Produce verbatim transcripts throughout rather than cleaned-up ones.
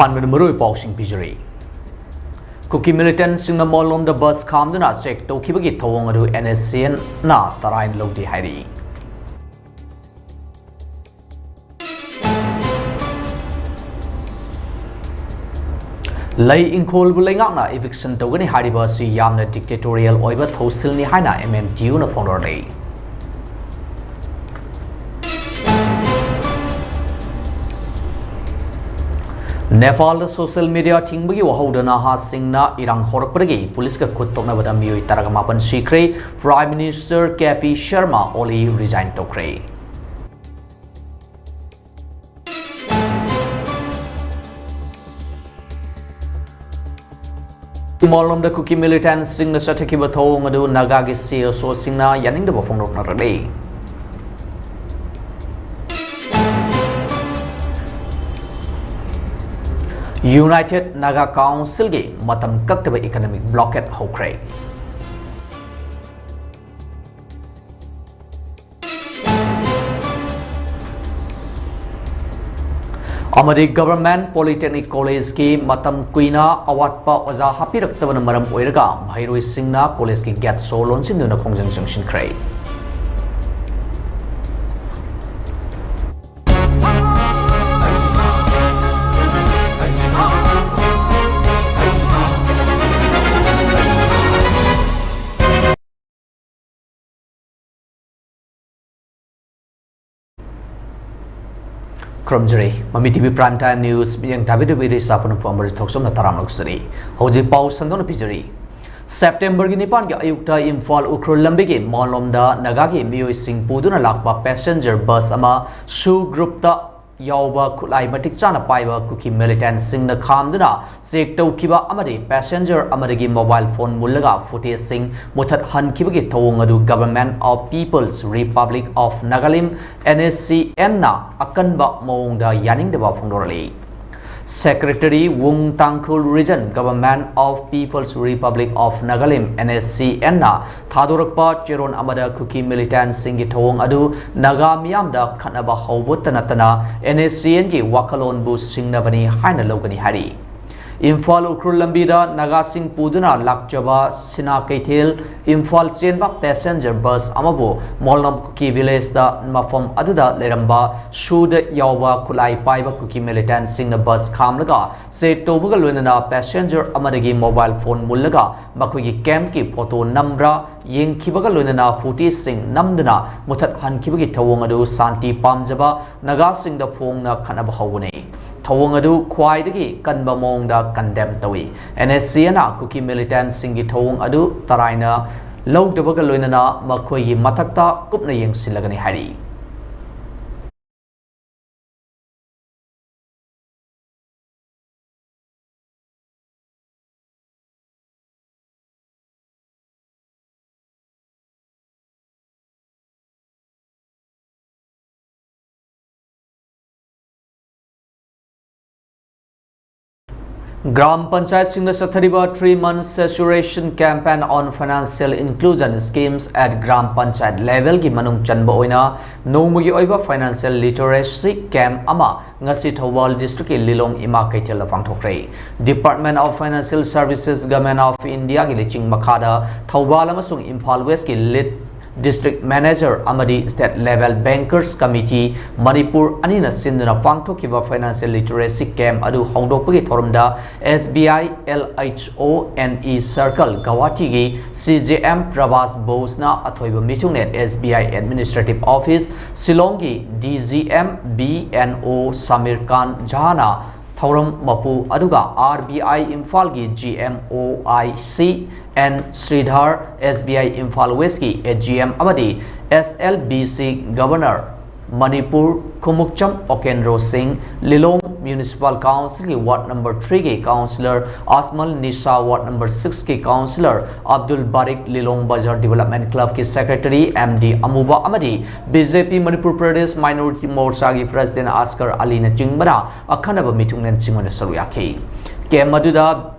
ꯑꯍꯥꯟꯕꯗ ꯃꯔꯨꯑꯣꯏꯕ ꯄꯥꯎꯁꯤꯡ ꯄꯤꯖꯔꯤ꯫ ꯀꯨꯀꯤ militantꯁꯤꯡꯅ ꯃꯣꯜꯂꯣꯝꯗ bus ꯈꯥꯝꯗꯨꯅ check ꯇꯧꯈꯤꯕꯒꯤ ꯊꯧꯑꯣꯡ ꯑꯗꯨ NSCNꯅ ꯇꯔꯥꯏꯅ ꯂꯧꯗꯦ ꯍꯥꯏꯔꯤ꯫ ꯂꯩ ꯏꯪꯈꯣꯜꯕꯨ ꯂꯩꯉꯥꯛꯅ eviction ꯇꯧꯒꯅꯤ ꯍꯥꯏꯔꯤꯕ ꯑꯁꯤ ꯌꯥꯝꯅ dictatorial ꯑꯣꯏꯕ ꯊꯧꯁꯤꯜꯅꯤ ꯍꯥꯏꯅ MMTUꯅ ꯐꯣꯡꯗꯣꯔꯛꯂꯤ꯫ ꯅꯦꯄꯥꯜꯗ social media ꯊꯤꯡꯕꯒꯤ ꯋꯥꯍꯧꯗ ꯅꯍꯥꯁꯤꯡꯅ ꯏꯔꯥꯡ ꯍꯧꯔꯛꯄꯗꯒꯤ ꯄꯨꯂꯤꯁꯀ ꯈꯨꯠ ꯊꯣꯛꯅꯕꯗ ꯃꯤꯑꯣꯏ ꯇꯔꯥꯒ ꯃꯥꯄꯟ ꯁꯤꯈ꯭ꯔꯦ꯫ Prime Minister KP Sharma Oli resign ꯇꯧꯈ꯭ꯔꯦ꯫ ꯏꯃꯣꯜꯂꯣꯝꯗ ꯀꯨꯀꯤ militantꯁꯤꯡꯅ ꯆꯠꯊꯈꯤꯕ ꯊꯧꯑꯣꯡ ꯑꯗꯨ ꯅꯥꯒꯥꯒꯤ CSOꯁꯤꯡꯅ ꯌꯥꯅꯤꯡꯗꯕ ꯐꯣꯡꯗꯣꯛꯅꯔꯛꯂꯤ꯫ United Naga Councilꯒꯤ ꯃꯇꯝ ꯀꯛꯇꯕ economic blockade ꯍꯧꯈ꯭ꯔꯦ꯫ ꯑꯃꯗꯤ Government Polytechnic Collegeꯀꯤ ꯃꯇꯝ ꯀꯨꯏꯅ ꯑꯋꯥꯠꯄ ꯑꯣꯖꯥ ꯍꯥꯞꯄꯤꯔꯛꯇꯕꯅ ꯃꯔꯝ ꯑꯣꯏꯔꯒ ꯃꯍꯩꯔꯣꯏꯁꯤꯡꯅ collegeꯀꯤ gate ꯁꯣ ꯂꯣꯟꯁꯤꯟꯗꯨꯅ ꯈꯣꯡꯖꯪ ꯆꯪꯁꯤꯟꯈ꯭ꯔꯦ꯫ ꯈꯨꯔꯨꯝꯖꯔꯤ꯫ ꯃꯃꯤ TV Prime Time News ꯃꯤꯠꯌꯦꯡ ꯇꯥꯕꯤꯔꯤꯕ ꯏꯔꯩꯆꯥ ꯄꯨꯝꯅꯃꯛꯄꯨ ꯑꯃꯔ ꯊꯣꯛꯆꯣꯝꯅ ꯇꯔꯥꯝꯅ ꯑꯣꯛꯆꯔꯤ꯫ ꯍꯧꯖꯤꯛ ꯄꯥꯎ ꯁꯟꯗꯣꯛꯅ ꯄꯤꯖꯔꯤ꯫ Septemberꯒꯤ ꯅꯤꯄꯥꯟꯒꯤ ꯑꯌꯨꯛꯇ ꯏꯝꯐꯥꯜ ꯎꯈ꯭ꯔꯨꯜ ꯂꯝꯕꯤꯒꯤ ꯃꯣꯜꯂꯣꯝꯗ ꯅꯥꯒꯥꯒꯤ ꯃꯤꯑꯣꯏꯁꯤꯡ ꯄꯨꯗꯨꯅ ꯂꯥꯛꯄ passenger bus ꯑꯃ SoO groupꯇ ꯌꯥꯎꯕ ꯈꯨꯠꯂꯥꯏ ꯃꯇꯤꯛ ꯆꯥꯅ ꯄꯥꯏꯕ ꯀꯨꯀꯤ militantꯁꯤꯡꯅ ꯈꯥꯝꯗꯨꯅ check ꯇꯧꯈꯤꯕ ꯑꯃꯗꯤ passenger ꯑꯃꯗꯒꯤ mobile phone ꯃꯨꯜꯂꯒ footageꯁꯤꯡ ꯃꯨꯊꯠꯍꯟꯈꯤꯕꯒꯤ ꯊꯧꯑꯣꯡ ꯑꯗꯨ Government of People's Republic of Nagalim, NSCNꯅ ꯑꯀꯟꯕ ꯃꯑꯣꯡꯗ ꯌꯥꯅꯤꯡꯗꯕ ꯐꯣꯡꯗꯣꯔꯛꯂꯤ꯫ Secretary, Wung Tangkhul Region, Government of People's Republic of Nagalim, N S C N ꯅ ꯊꯥꯗꯣꯔꯛꯄ ꯆꯦꯔꯣꯜ ꯑꯃꯗ ꯀꯨꯀꯤ militant ꯁꯤꯡꯒꯤ ꯊꯧꯑꯣꯡ ꯑꯗꯨ ꯅꯥꯒꯥ ꯃꯤꯌꯥꯝꯗ ꯈꯠꯅꯕ ꯍꯧꯕꯇ ꯅꯠꯇꯅ N S C N ꯒꯤ ꯋꯥꯈꯜꯂꯣꯟꯕꯨ ꯁꯤꯡꯅꯕꯅꯤ ꯍꯥꯏꯅ ꯂꯧꯒꯅꯤ ꯍꯥꯏꯔꯤ꯫ ꯏꯝꯐꯥꯜ ꯎꯈ꯭ꯔꯨꯜ ꯂꯝꯕꯤꯗ ꯅꯥꯒꯥꯁꯤꯡ ꯄꯨꯗꯨꯅ ꯂꯥꯛꯆꯕ ꯁꯤꯅꯥ ꯀꯩꯊꯦꯜ ꯏꯝꯐꯥꯜ ꯆꯦꯟꯕ passenger bus ꯑꯃꯕꯨ ꯃꯣꯂꯝ ꯀꯨꯀꯤ village ꯇ ꯃꯐꯝ ꯑꯗꯨꯗ ꯂꯩꯔꯝꯕ ꯁꯨꯗ ꯌꯥꯎꯕ ꯈꯨꯠꯂꯥꯏ ꯄꯥꯏꯕ ꯀꯨꯀꯤ militant ꯁꯤꯡꯅ bus ꯈꯥꯝꯂꯒ check ꯇꯧꯕꯒ ꯂꯣꯏꯅꯅ passenger ꯑꯃꯗꯒꯤ mobile phone ꯃꯨꯜꯂꯒ ꯃꯈꯣꯏꯒꯤ camp ꯀꯤ photo ꯅꯝꯕ꯭ꯔꯥ ꯌꯦꯡꯈꯤꯕꯒ ꯂꯣꯏꯅꯅ footage ꯁꯤꯡ ꯅꯝꯗꯨꯅ ꯃꯨꯊꯠꯍꯟꯈꯤꯕꯒꯤ ꯊꯧꯑꯣꯡ ꯑꯗꯨ ꯁꯥꯟꯇꯤ ꯄꯥꯝꯖꯕ ꯅꯥꯒꯥꯁꯤꯡꯗ ꯐꯣꯡꯅ ꯈꯠꯅꯕ ꯍꯧꯕꯅꯤ꯫ ꯊꯧꯑꯣꯡ ꯑꯗꯨ ꯈ꯭ꯋꯥꯏꯗꯒꯤ ꯀꯟꯕ ꯃꯑꯣꯡꯗ condemn ꯇꯧꯏ꯫ N S C N ꯅ ꯀꯨꯀꯤ militant ꯁꯤꯡꯒꯤ ꯊꯧꯑꯣꯡ ꯑꯗꯨ ꯇꯔꯥꯏꯅ ꯂꯧꯗꯕꯒ ꯂꯣꯏꯅꯅ ꯃꯈꯣꯏꯒꯤ ꯃꯊꯛꯇ ꯀꯨꯞꯅ ꯌꯦꯡꯁꯤꯜꯂꯒꯅꯤ ꯍꯥꯏꯔꯤ꯫ ꯒ꯭ꯔꯥꯝ ꯄꯟꯆꯥꯌꯠꯁꯤꯡꯗ ꯆꯠꯊꯔꯤꯕ three month saturation campaign on financial inclusion schemes at gram panchayat level ꯒꯤ ꯃꯅꯨꯡ ꯆꯟꯕ ꯑꯣꯏꯅ ꯅꯣꯡꯃꯒꯤ ꯑꯣꯏꯕ financial literacy camp ꯑꯃ ꯉꯁꯤ ꯊꯧꯕꯥꯜ district ꯀꯤ ꯂꯤꯂꯣꯡ ꯏꯃꯥ ꯀꯩꯊꯦꯜꯗ ꯄꯥꯡꯊꯣꯛꯈ꯭ꯔꯦ꯫ Department of Financial Services, Government of India ꯒꯤ ꯂꯨꯆꯤꯡ ꯃꯈꯥꯗ ꯊꯧꯕꯥꯜ ꯑꯃꯁꯨꯡ ꯏꯝꯐꯥꯜ West ꯀꯤ lead district manager ꯑꯃꯗꯤ state level bankers committee Manipur ꯑꯅꯤꯅ ꯁꯤꯟꯗꯨꯅ ꯄꯥꯡꯊꯣꯛꯈꯤꯕ financial literacy camp ꯑꯗꯨ ꯍꯧꯗꯣꯛꯄꯒꯤ ꯊꯧꯔꯝꯗ S B I L H O N E circle ꯒꯧꯍꯥꯇꯤꯒꯤ C J M ꯄ꯭ꯔꯚꯥꯁ ꯕꯣꯁꯅ ꯑꯊꯣꯏꯕ ꯃꯤꯊꯨꯡꯂꯦꯟ S B I administrative office ꯁꯤꯂꯣꯡꯒꯤ D G M B N O Samir ꯀꯥꯟ ꯖꯍꯥꯅ ꯊꯧꯔꯝ ꯃꯄꯨ ꯑꯗꯨꯒ R B I ꯏꯝꯐꯥꯜꯒꯤ G M O I C N ꯁ꯭ꯔꯤꯙꯥꯔ, S B I Imphal West ꯀꯤ A G M ꯑꯃꯗꯤ S L B C Governor Manipur, Khumukcham ꯑꯣꯀꯦꯟꯗ꯭ꯔꯣ ꯁꯤꯡ, ꯂꯤꯂꯣꯡ Municipal Council ꯒꯤ Ward number three ꯒꯤ Councillor ꯑꯁꯃꯜ ꯅꯤꯁꯥ, Ward number six ꯀꯤ Councillor ꯑꯕꯗꯨꯜ ꯕꯥꯔꯤꯛ, ꯂꯤꯂꯣꯡ ꯕꯖꯥꯔ Development Club ꯀꯤ Secretary ꯑꯦꯝ ꯗꯤ ꯑꯃꯨꯕ ꯑꯃꯗꯤ ꯕꯤ ꯖꯦ ꯄꯤ ꯃꯅꯤꯄꯨꯔ ꯄ꯭ꯔꯗꯦꯁ Minority Morcha ꯒꯤ President ꯑꯁꯀꯔ ꯑꯂꯤꯅꯆꯤꯡꯕꯅ ꯑꯈꯟꯅꯕ ꯃꯤꯊꯨꯡꯂꯦꯟꯁꯤꯡ ꯑꯣꯏꯅ ꯁꯔꯨꯛ ꯌꯥꯈꯤ꯫ Camp ꯑꯗꯨꯗ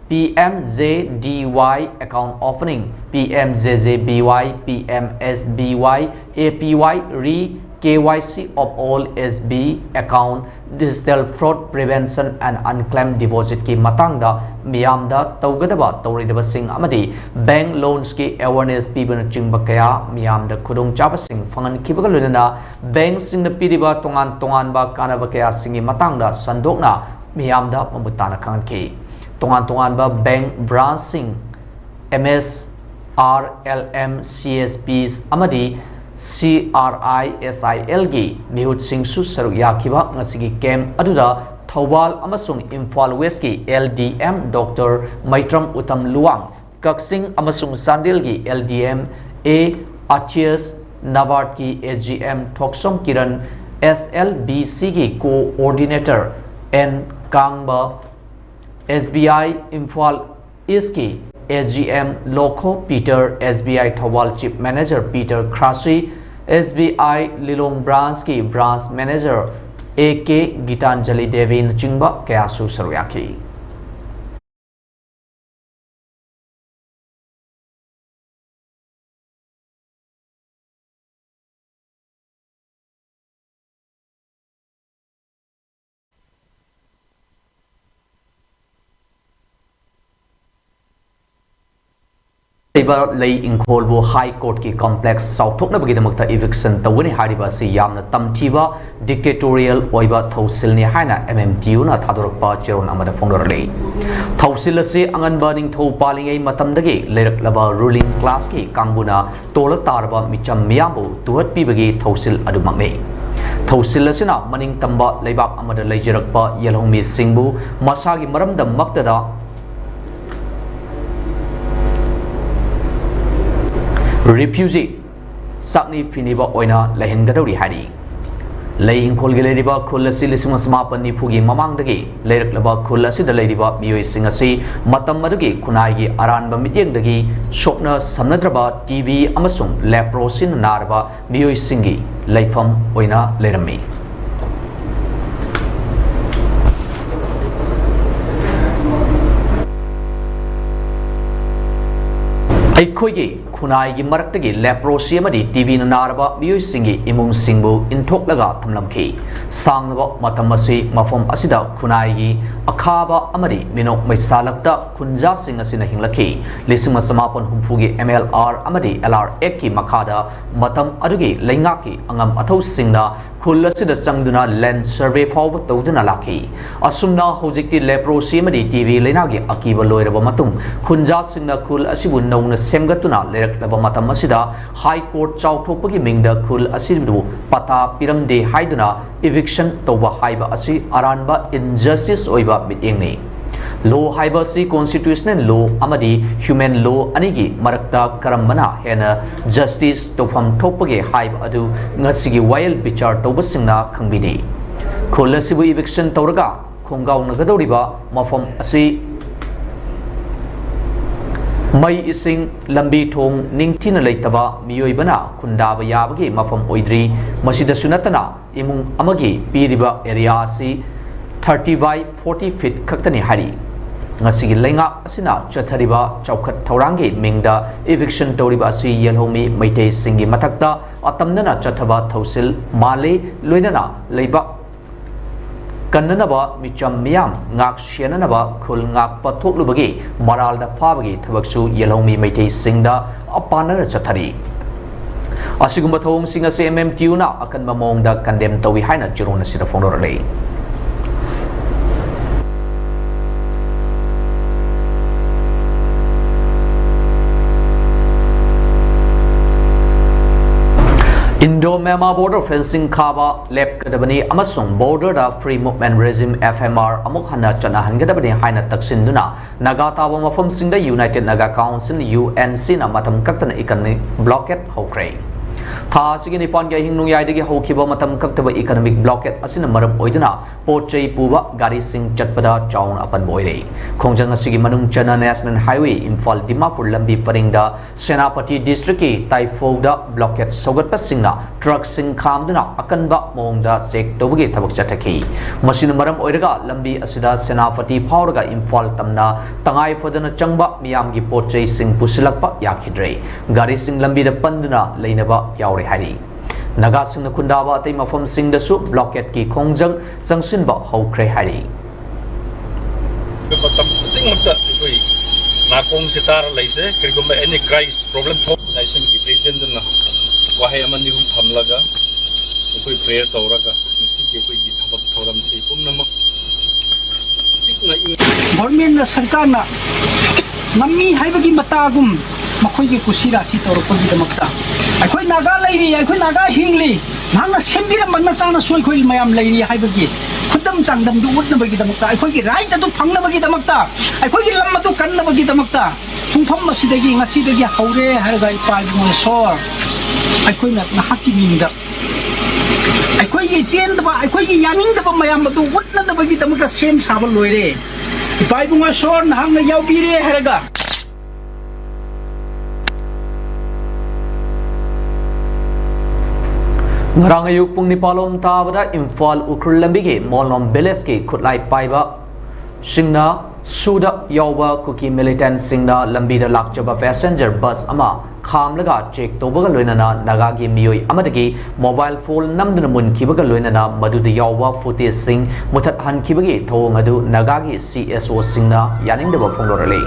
P M J D Y account opening, P M J J B Y, P M S B Y, A P Y, ri, K Y C of all S B account, digital fraud prevention and unclaimed deposit ꯀꯤ ꯃꯇꯥꯡꯗ ꯃꯤꯌꯥꯝꯗ ꯇꯧꯒꯗꯕ ꯇꯧꯔꯣꯏꯗꯕꯁꯤꯡ ꯑꯃꯗꯤ bank loans ꯀꯤ awareness ꯄꯤꯕꯅꯆꯤꯡꯕ ꯀꯌꯥ, ꯃꯤꯌꯥꯝꯗ ꯈꯨꯗꯣꯡꯆꯥꯕꯁꯤꯡ ꯐꯪꯍꯟꯈꯤꯕꯒ ꯂꯣꯏꯅꯅ bank ꯁꯤꯡꯅ ꯄꯤꯔꯤꯕ ꯇꯣꯉꯥꯟ ꯇꯣꯉꯥꯟꯕ ꯀꯥꯟꯅꯕ ꯀꯌꯥꯁꯤꯡꯒꯤ ꯃꯇꯥꯡꯗ ꯁꯟꯗꯣꯛꯅ ꯃꯤꯌꯥꯝꯗ ꯃꯃꯨꯠ ꯇꯥꯅ ꯈꯪꯍꯟꯈꯤ꯫ ꯇꯣꯉꯥꯟ ꯇꯣꯉꯥꯟꯕ bank branch ꯁꯤꯡ, M S R L M C S Ps ꯑꯃꯗꯤ C R I S I L ꯒꯤ ꯃꯤꯍꯨꯠꯁꯤꯡꯁꯨ ꯁꯔꯨꯛ ꯌꯥꯈꯤꯕ ꯉꯁꯤꯒꯤ camp ꯑꯗꯨꯗ ꯊꯧꯕꯥꯜ ꯑꯃꯁꯨꯡ ꯏꯝꯐꯥꯜ West ꯀꯤ L D M Doctor ꯃꯩꯇ꯭ꯔꯝ Uttam Luwang, ꯀꯛꯆꯤꯡ ꯑꯃꯁꯨꯡ ꯆꯥꯟꯗꯦꯜꯒꯤ L D M A Athiyas, NABARD ꯀꯤ A G M Thoksom Kiran, S L B C ꯒꯤ Coordinator N Kangba, S B I Imphal East ꯀꯤ A G M Lokho Peter, S B I Thoubal Chief Manager Peter Khrasi, S B I Lilong branch ꯀꯤ Branch Manager A K Gitanjali ꯗꯦꯕꯤꯅꯆꯤꯡꯕ ꯀꯌꯥꯁꯨ ꯁꯔꯨꯛ ꯌꯥꯈꯤ꯫ ꯂꯩꯕ ꯂꯩ ꯏꯪꯈꯣꯜꯕꯨ High Court ꯀꯤ complex ꯆꯥꯎꯊꯣꯛꯅꯕꯒꯤꯗꯃꯛꯇ eviction ꯇꯧꯒꯅꯤ ꯍꯥꯏꯔꯤꯕ ꯑꯁꯤ ꯌꯥꯝꯅ ꯇꯝꯊꯤꯕ dictatorial ꯑꯣꯏꯕ ꯊꯧꯁꯤꯜꯅꯤ ꯍꯥꯏꯅ M M T U ꯅ ꯊꯥꯗꯣꯔꯛꯄ ꯆꯦꯔꯣꯜ ꯑꯃꯗ ꯐꯣꯡꯗꯣꯔꯛꯂꯤ꯫ ꯊꯧꯁꯤꯜ ꯑꯁꯤ ꯑꯉꯟꯕ ꯅꯤꯡꯊꯧ ꯄꯥꯜꯂꯤꯉꯩ ꯃꯇꯝꯗꯒꯤ ꯂꯩꯔꯛꯂꯕ ruling class ꯀꯤ ꯀꯥꯡꯕꯨꯅ ꯇꯣꯜꯂ ꯇꯥꯔꯕ ꯃꯤꯆꯝ ꯃꯤꯌꯥꯝꯕꯨ ꯇꯨꯍꯠꯄꯤꯕꯒꯤ ꯊꯧꯁꯤꯜ ꯑꯗꯨꯃꯛꯅꯤ꯫ ꯊꯧꯁꯤꯜ ꯑꯁꯤꯅ ꯃꯅꯤꯡ ꯇꯝꯕ ꯂꯩꯕꯥꯛ ꯑꯃꯗ ꯂꯩꯖꯔꯛꯄ ꯌꯦꯜꯍꯧꯃꯤꯁꯤꯡꯕꯨ ꯃꯁꯥꯒꯤ ꯃꯔꯝꯗꯃꯛꯇꯗ refugee, ꯆꯥꯛꯅꯤ ꯐꯤꯅꯤꯕ ꯑꯣꯏꯅ ꯂꯩꯍꯟꯒꯗꯧꯔꯤ ꯍꯥꯏꯔꯤ꯫ ꯂꯩ ꯏꯪꯈꯣꯜꯒꯤ ꯂꯩꯔꯤꯕ ꯈꯨꯜ ꯑꯁꯤ ꯂꯤꯁꯤꯡ ꯑꯃ ꯆꯃꯥꯄꯟ ꯅꯤꯐꯨꯒꯤ ꯃꯃꯥꯡꯗꯒꯤ ꯂꯩꯔꯛꯂꯕ ꯈꯨꯜ ꯑꯁꯤꯗ ꯂꯩꯔꯤꯕ ꯃꯤꯑꯣꯏꯁꯤꯡ ꯑꯁꯤ ꯃꯇꯝ ꯑꯗꯨꯒꯤ ꯈꯨꯟꯅꯥꯏꯒꯤ ꯑꯔꯥꯟꯕ ꯃꯤꯠꯌꯦꯡꯗꯒꯤ ꯁꯣꯛꯅ ꯁꯝꯅꯗ꯭ꯔꯕ ꯇꯤ ꯕꯤ ꯑꯃꯁꯨꯡ ꯂꯦꯄ꯭ꯔꯣꯁꯤꯅ ꯅꯥꯔꯕ ꯃꯤꯑꯣꯏꯁꯤꯡꯒꯤ ꯂꯩꯐꯝ ꯑꯣꯏꯅ ꯂꯩꯔꯝꯃꯤ꯫ ꯑꯩꯈꯣꯏꯒꯤ ꯈꯨꯟꯅꯥꯏꯒꯤ ꯃꯔꯛꯇꯒꯤ ꯂꯦꯄ꯭ꯔꯣꯁꯤ ꯑꯃꯗꯤ ꯇꯤ ꯕꯤꯅ ꯅꯥꯔꯕ ꯃꯤꯑꯣꯏꯁꯤꯡꯒꯤ ꯏꯃꯨꯡꯁꯤꯡꯕꯨ ꯏꯟꯊꯣꯛꯂꯒ ꯊꯝꯂꯝꯈꯤ꯫ ꯁꯥꯡꯂꯕ ꯃꯇꯝ ꯑꯁꯤ ꯃꯐꯝ ꯑꯁꯤꯗ ꯈꯨꯟꯅꯥꯏꯒꯤ ꯑꯈꯥꯕ ꯑꯃꯗꯤ ꯃꯤꯅꯣꯛ ꯃꯩꯁꯥꯂꯛꯇ ꯈꯨꯟꯖꯥꯁꯤꯡ ꯑꯁꯤꯅ ꯍꯤꯡꯂꯛꯈꯤ꯫ ꯂꯤꯁꯤꯡ ꯑꯃ ꯆꯃꯥꯄꯟ ꯍꯨꯝꯐꯨꯒꯤ ꯑꯦꯝ ꯑꯦꯜ ꯑꯥꯔ ꯑꯃꯗꯤ ꯑꯦꯜ ꯑꯥꯔ ꯑꯦꯛꯀꯤ ꯃꯈꯥꯗ ꯃꯇꯝ ꯑꯗꯨꯒꯤ ꯂꯩꯉꯥꯛꯀꯤ ꯑꯉꯝ ꯑꯊꯧꯁꯤꯡꯅ ꯈꯨꯜ ꯑꯁꯤꯗ ꯆꯪꯗꯨꯅ ꯂꯦꯟ ꯁꯔꯚꯦ ꯐꯥꯎꯕ ꯇꯧꯗꯨꯅ ꯂꯥꯛꯈꯤ꯫ ꯑꯁꯨꯝꯅ ꯍꯧꯖꯤꯛꯇꯤ ꯂꯦꯄ꯭ꯔꯣꯁꯤ ꯑꯃꯗꯤ ꯇꯤ ꯕꯤ ꯂꯩꯅꯥꯒꯤ ꯑꯀꯤꯕ ꯂꯣꯏꯔꯕ ꯃꯇꯨꯡ, ꯈꯨꯟꯖꯥꯁꯤꯡꯅ ꯈꯨꯜ ꯑꯁꯤꯕꯨ ꯅꯧꯅ ꯁꯦꯝꯒꯠꯇꯨꯅ ꯂꯩꯔꯛꯂꯕ ꯃꯇꯝ ꯑꯁꯤꯗ ꯍꯥꯏ ꯀꯣꯔꯠ ꯆꯥꯎꯊꯣꯛꯄꯒꯤ ꯃꯤꯡꯗ ꯈꯨꯜ ꯑꯁꯤꯕꯨ ꯄꯇꯥ ꯄꯤꯔꯝꯗꯦ ꯍꯥꯏꯗꯨꯅ ꯏꯚꯤꯛꯁꯟ ꯇꯧꯕ ꯍꯥꯏꯕ ꯑꯁꯤ ꯑꯔꯥꯟꯕ ꯏꯟꯖꯁꯇꯤꯁ ꯑꯣꯏꯕ ꯃꯤꯠꯌꯦꯡꯅꯤ꯫ ꯂꯣ ꯍꯥꯏꯕ ꯑꯁꯤ ꯀꯣꯟꯁꯇꯤꯇ꯭ꯌꯨꯁꯅꯦꯜ ꯂꯣ ꯑꯃꯗꯤ ꯍ꯭ꯌꯨꯃꯦꯟ ꯂꯣ ꯑꯅꯤꯒꯤ ꯃꯔꯛꯇ ꯀꯔꯝꯕꯅ ꯍꯦꯟꯅ ꯖꯁꯇꯤꯁ ꯇꯧꯐꯝ ꯊꯣꯛꯄꯒꯦ ꯍꯥꯏꯕ ꯑꯗꯨ ꯉꯁꯤꯒꯤ ꯋꯥꯌꯦꯜ ꯕꯤꯆꯥꯔ ꯇꯧꯕꯁꯤꯡꯅ ꯈꯪꯕꯤꯅꯤ꯫ ꯈꯨꯜ ꯑꯁꯤꯕꯨ ꯏꯚꯤꯛꯁꯟ ꯇꯧꯔꯒ ꯈꯣꯡꯒꯥꯎꯅꯒꯗꯧꯔꯤꯕ ꯃꯐꯝ ꯑꯁꯤ ꯃꯩ, ꯏꯁꯤꯡ, ꯂꯝꯕꯤ ꯊꯣꯡ ꯅꯤꯡꯊꯤꯅ ꯂꯩꯇꯕ, ꯃꯤꯑꯣꯏꯕꯅ ꯈꯨꯟꯗꯥꯕ ꯌꯥꯕꯒꯤ ꯃꯐꯝ ꯑꯣꯏꯗ꯭ꯔꯤ꯫ ꯃꯁꯤꯗꯁꯨ ꯅꯠꯇꯅ ꯏꯃꯨꯡ ꯑꯃꯒꯤ ꯄꯤꯔꯤꯕ ꯑꯦꯔꯤꯌꯥ ꯑꯁꯤ thirty by forty feet ꯈꯛꯇꯅꯤ ꯍꯥꯏꯔꯤ꯫ ꯉꯁꯤꯒꯤ ꯂꯩꯉꯥꯛ ꯑꯁꯤꯅ ꯆꯠꯊꯔꯤꯕ ꯆꯥꯎꯈꯠ ꯊꯧꯔꯥꯡꯒꯤ ꯃꯤꯡꯗ ꯏꯚꯤꯛꯁꯟ ꯇꯧꯔꯤꯕ ꯑꯁꯤ ꯌꯦꯜꯍꯧꯃꯤ ꯃꯩꯇꯩꯁꯤꯡꯒꯤ ꯃꯊꯛꯇ ꯑꯇꯝꯅꯅ ꯆꯠꯊꯕ ꯊꯧꯁꯤꯜ ꯃꯥꯜꯂꯤ꯫ ꯂꯣꯏꯅꯅ ꯂꯩꯕꯥꯛ ꯀꯟꯅꯅꯕ, ꯃꯤꯆꯝ ꯃꯤꯌꯥꯝ ꯉꯥꯛ ꯁꯦꯟꯅꯅꯕ ꯈꯨꯜ ꯉꯥꯛꯄ ꯊꯣꯛꯂꯨꯕꯒꯤ ꯃꯔꯥꯜꯗ ꯐꯥꯕꯒꯤ ꯊꯕꯛꯁꯨ ꯌꯦꯜꯍꯧꯃꯤ ꯃꯩꯇꯩꯁꯤꯡꯗ ꯄꯥꯟꯅꯅ ꯆꯠꯊꯔꯤ꯫ ꯑꯁꯤꯒꯨꯝꯕ ꯊꯧꯑꯣꯡꯁꯤꯡ ꯑꯁꯤ ꯑꯦꯝ ꯑꯦꯝ ꯇꯤ ꯌꯨꯅ ꯑꯀꯟꯕ ꯃꯑꯣꯡꯗ ꯀꯟꯗꯦꯝ ꯇꯧꯏ ꯍꯥꯏꯅ ꯆꯤꯔꯣꯟ ꯑꯁꯤꯗ ꯐꯣꯡꯗꯣꯔꯛꯂꯤ꯫ ꯏꯟꯗꯣ ꯃ꯭ꯌꯥꯟꯃꯥꯔ ꯕꯣꯔꯗꯔ ꯐꯦꯟꯁꯤꯡ ꯈꯥꯕ ꯂꯦꯞꯀꯗꯕꯅꯤ ꯑꯃꯁꯨꯡ ꯕꯣꯔꯗꯔꯗ free movement regime, F M R, ꯑꯃꯨꯛ ꯍꯟꯅ ꯆꯠꯅꯍꯟꯒꯗꯕꯅꯤ ꯍꯥꯏꯅ ꯇꯛꯁꯤꯟꯗꯨꯅ ꯅꯥꯒꯥ ꯇꯥꯕ ꯃꯐꯝꯁꯤꯡꯗ united Naga council, U N C ꯃꯇꯝ ꯀꯛꯇꯅ ꯏꯀꯅꯃꯤꯛ ꯕ꯭ꯂꯣꯀꯦꯗ ꯍꯧꯈ꯭ꯔꯦ꯫ ꯊꯥ ꯑꯁꯤꯒꯤ ꯅꯤꯄꯥꯟꯒꯤ ꯑꯍꯤꯡ ꯅꯣꯡꯌꯥꯏꯗꯒꯤ ꯍꯧꯈꯤꯕ ꯃꯇꯝ ꯀꯛꯇꯕ economic blockade ꯑꯁꯤꯅ ꯃꯔꯝ ꯑꯣꯏꯗꯨꯅ ꯄꯣꯠ ꯆꯩ ꯄꯨꯕ ꯒꯥꯔꯤꯁꯤꯡ ꯆꯠꯄꯗ ꯆꯥꯎꯅ ꯑꯄꯟꯕ ꯑꯣꯏꯔꯦ꯫ ꯈꯣꯡꯖꯪ ꯑꯁꯤꯒꯤ ꯃꯅꯨꯡ ꯆꯟꯅ National Highway ꯏꯝꯐꯥꯜ ꯗꯤꯃꯥꯄꯨꯔ ꯂꯝꯕꯤ ꯄꯔꯤꯡꯗ ꯁꯦꯅꯥꯄꯇꯤ district ꯀꯤ ꯇꯥꯏꯐꯧꯗ blockade ꯁꯧꯒꯠꯄꯁꯤꯡꯅ truck ꯁꯤꯡ ꯈꯥꯝꯗꯨꯅ ꯑꯀꯟꯕ ꯃꯑꯣꯡꯗ check ꯇꯧꯕꯒꯤ ꯊꯕꯛ ꯆꯠꯊꯈꯤ꯫ ꯃꯁꯤꯅ ꯃꯔꯝ ꯑꯣꯏꯔꯒ ꯂꯝꯕꯤ ꯑꯁꯤꯗ ꯁꯦꯅꯥꯄꯇꯤ ꯐꯥꯎꯔꯒ ꯏꯝꯐꯥꯜ ꯇꯝꯅ ꯇꯉꯥꯏ ꯐꯗꯅ ꯆꯪꯕ ꯃꯤꯌꯥꯝꯒꯤ ꯄꯣꯠ ꯆꯩꯁꯤꯡ ꯄꯨꯁꯤꯜꯂꯛꯄ ꯌꯥꯈꯤꯗ꯭ꯔꯦ꯫ ꯒꯥꯔꯤꯁꯤꯡ ꯂꯝꯕꯤꯗ ꯄꯟꯗꯨꯅ ꯂꯩꯅꯕ ꯌꯥꯎꯔꯦ ꯍꯥꯏꯔꯤ꯫ ꯅꯥꯒꯥꯁꯤꯡꯅ ꯈꯨꯟꯗꯥꯕ ꯑꯇꯩ ꯃꯐꯝꯁꯤꯡꯗꯁꯨ blockade ꯀꯤ ꯈꯣꯡꯖꯪ ꯆꯪꯁꯤꯟꯕ ꯍꯧꯈ꯭ꯔꯦ ꯍꯥꯏꯔꯤ꯫ ꯃꯇꯝ ꯈꯨꯗꯤꯡꯃꯛꯇ ꯑꯩꯈꯣꯏ ꯅꯥꯀꯣꯡꯁꯦ ꯇꯥꯔ ꯂꯩꯁꯦ꯫ ꯀꯔꯤꯒꯨꯝꯕ any crisis problem ꯊꯣꯛ nationꯒꯤ presidentꯗꯨꯅ ꯋꯥꯍꯩ ꯑꯃ ꯑꯅꯤ ꯑꯍꯨꯝ ꯊꯝꯂꯒ ꯑꯩꯈꯣꯏ prayer ꯇꯧꯔꯒ ꯉꯁꯤꯒꯤ ꯑꯩꯈꯣꯏꯒꯤ ꯊꯕꯛ ꯊꯧꯔꯝꯁꯤ ꯄꯨꯝꯅꯃꯛ ꯆꯤꯛꯅ ꯏꯪ Governmentꯅ, ꯁꯔꯀꯥꯔꯅ ꯉꯝꯃꯤ ꯍꯥꯏꯕꯒꯤ ꯃꯇꯥꯒꯨꯝ ꯃꯈꯣꯏꯒꯤ ꯀꯨꯁꯤꯔꯥꯁꯤ ꯇꯧꯔꯛꯄꯒꯤꯗꯃꯛꯇ, ꯑꯩꯈꯣꯏ ꯅꯥꯒꯥ ꯂꯩꯔꯤ, ꯑꯩꯈꯣꯏ ꯅꯥꯒꯥ ꯍꯤꯡꯂꯤ, ꯅꯍꯥꯛꯅ ꯁꯦꯝꯕꯤꯔꯝꯕ ꯅꯆꯥꯅꯁꯨ ꯑꯩꯈꯣꯏ ꯃꯌꯥꯝ ꯂꯩꯔꯤ ꯍꯥꯏꯕꯒꯤ ꯈꯨꯗꯝ ꯆꯥꯡꯗꯝꯗꯨ ꯎꯠꯅꯕꯒꯤꯗꯃꯛꯇ, ꯑꯩꯈꯣꯏꯒꯤ right ꯑꯗꯨ ꯐꯪꯅꯕꯒꯤꯗꯃꯛꯇ, ꯑꯩꯈꯣꯏꯒꯤ ꯂꯝ ꯑꯗꯨ ꯀꯟꯅꯕꯒꯤꯗꯃꯛꯇ ꯄꯨꯡꯐꯝ ꯑꯁꯤꯗꯒꯤ, ꯉꯁꯤꯗꯒꯤ ꯍꯧꯔꯦ ꯍꯥꯏꯔꯒ, ꯏꯄꯥ ꯏꯕꯨꯡꯉꯣ ꯏꯁꯣꯔ, ꯑꯩꯈꯣꯏꯅ ꯅꯍꯥꯛꯀꯤ ꯃꯤꯡꯗ ꯑꯩꯈꯣꯏꯒꯤ ꯄꯦꯟꯗꯕ, ꯑꯩꯈꯣꯏꯒꯤ ꯌꯥꯅꯤꯡꯗꯕ ꯃꯌꯥꯝ ꯑꯗꯨ ꯎꯠꯅꯅꯕꯒꯤꯗꯃꯛꯇ ꯁꯦꯝ ꯁꯥꯕ ꯂꯣꯏꯔꯦ꯫ ꯏꯄꯥ ꯏꯕꯨꯡꯉꯣ ꯏꯁꯣꯔ, ꯅꯍꯥꯛꯅ ꯌꯥꯎꯕꯤꯔꯦ ꯍꯥꯏꯔꯒ꯫ ꯉꯔꯥꯡ ꯑꯌꯨꯛ ꯄꯨꯡ ꯅꯤꯄꯥꯜ ꯂꯣꯝ ꯇꯥꯕꯗ ꯏꯝꯐꯥꯜ ꯎꯈ꯭ꯔꯨꯜ ꯂꯝꯕꯤꯒꯤ ꯃꯣꯜꯅꯣꯝ village ꯀꯤ ꯈꯨꯠꯂꯥꯏ ꯄꯥꯏꯕꯁꯤꯡꯅ ꯁꯨꯗ ꯌꯥꯎꯕ ꯀꯨꯀꯤ militantꯁꯤꯡꯅ ꯂꯝꯕꯤꯗ ꯂꯥꯛꯆꯕ passenger bus ꯑꯃ ꯈꯥꯝꯂꯒ check ꯇꯧꯕꯒ ꯂꯣꯏꯅꯅ ꯅꯥꯒꯥꯒꯤ ꯃꯤꯑꯣꯏ ꯑꯃꯗꯒꯤ mobile phone ꯅꯝꯗꯨꯅ ꯃꯨꯟꯈꯤꯕꯒ ꯂꯣꯏꯅꯅ ꯃꯗꯨꯗ ꯌꯥꯎꯕ footageꯁꯤꯡ ꯃꯨꯊꯠꯍꯟꯈꯤꯕꯒꯤ ꯊꯧꯑꯣꯡ ꯑꯗꯨ ꯅꯥꯒꯥꯒꯤ CSOꯁꯤꯡꯅ ꯌꯥꯅꯤꯡꯗꯕ ꯐꯣꯡꯗꯣꯔꯛꯂꯤ꯫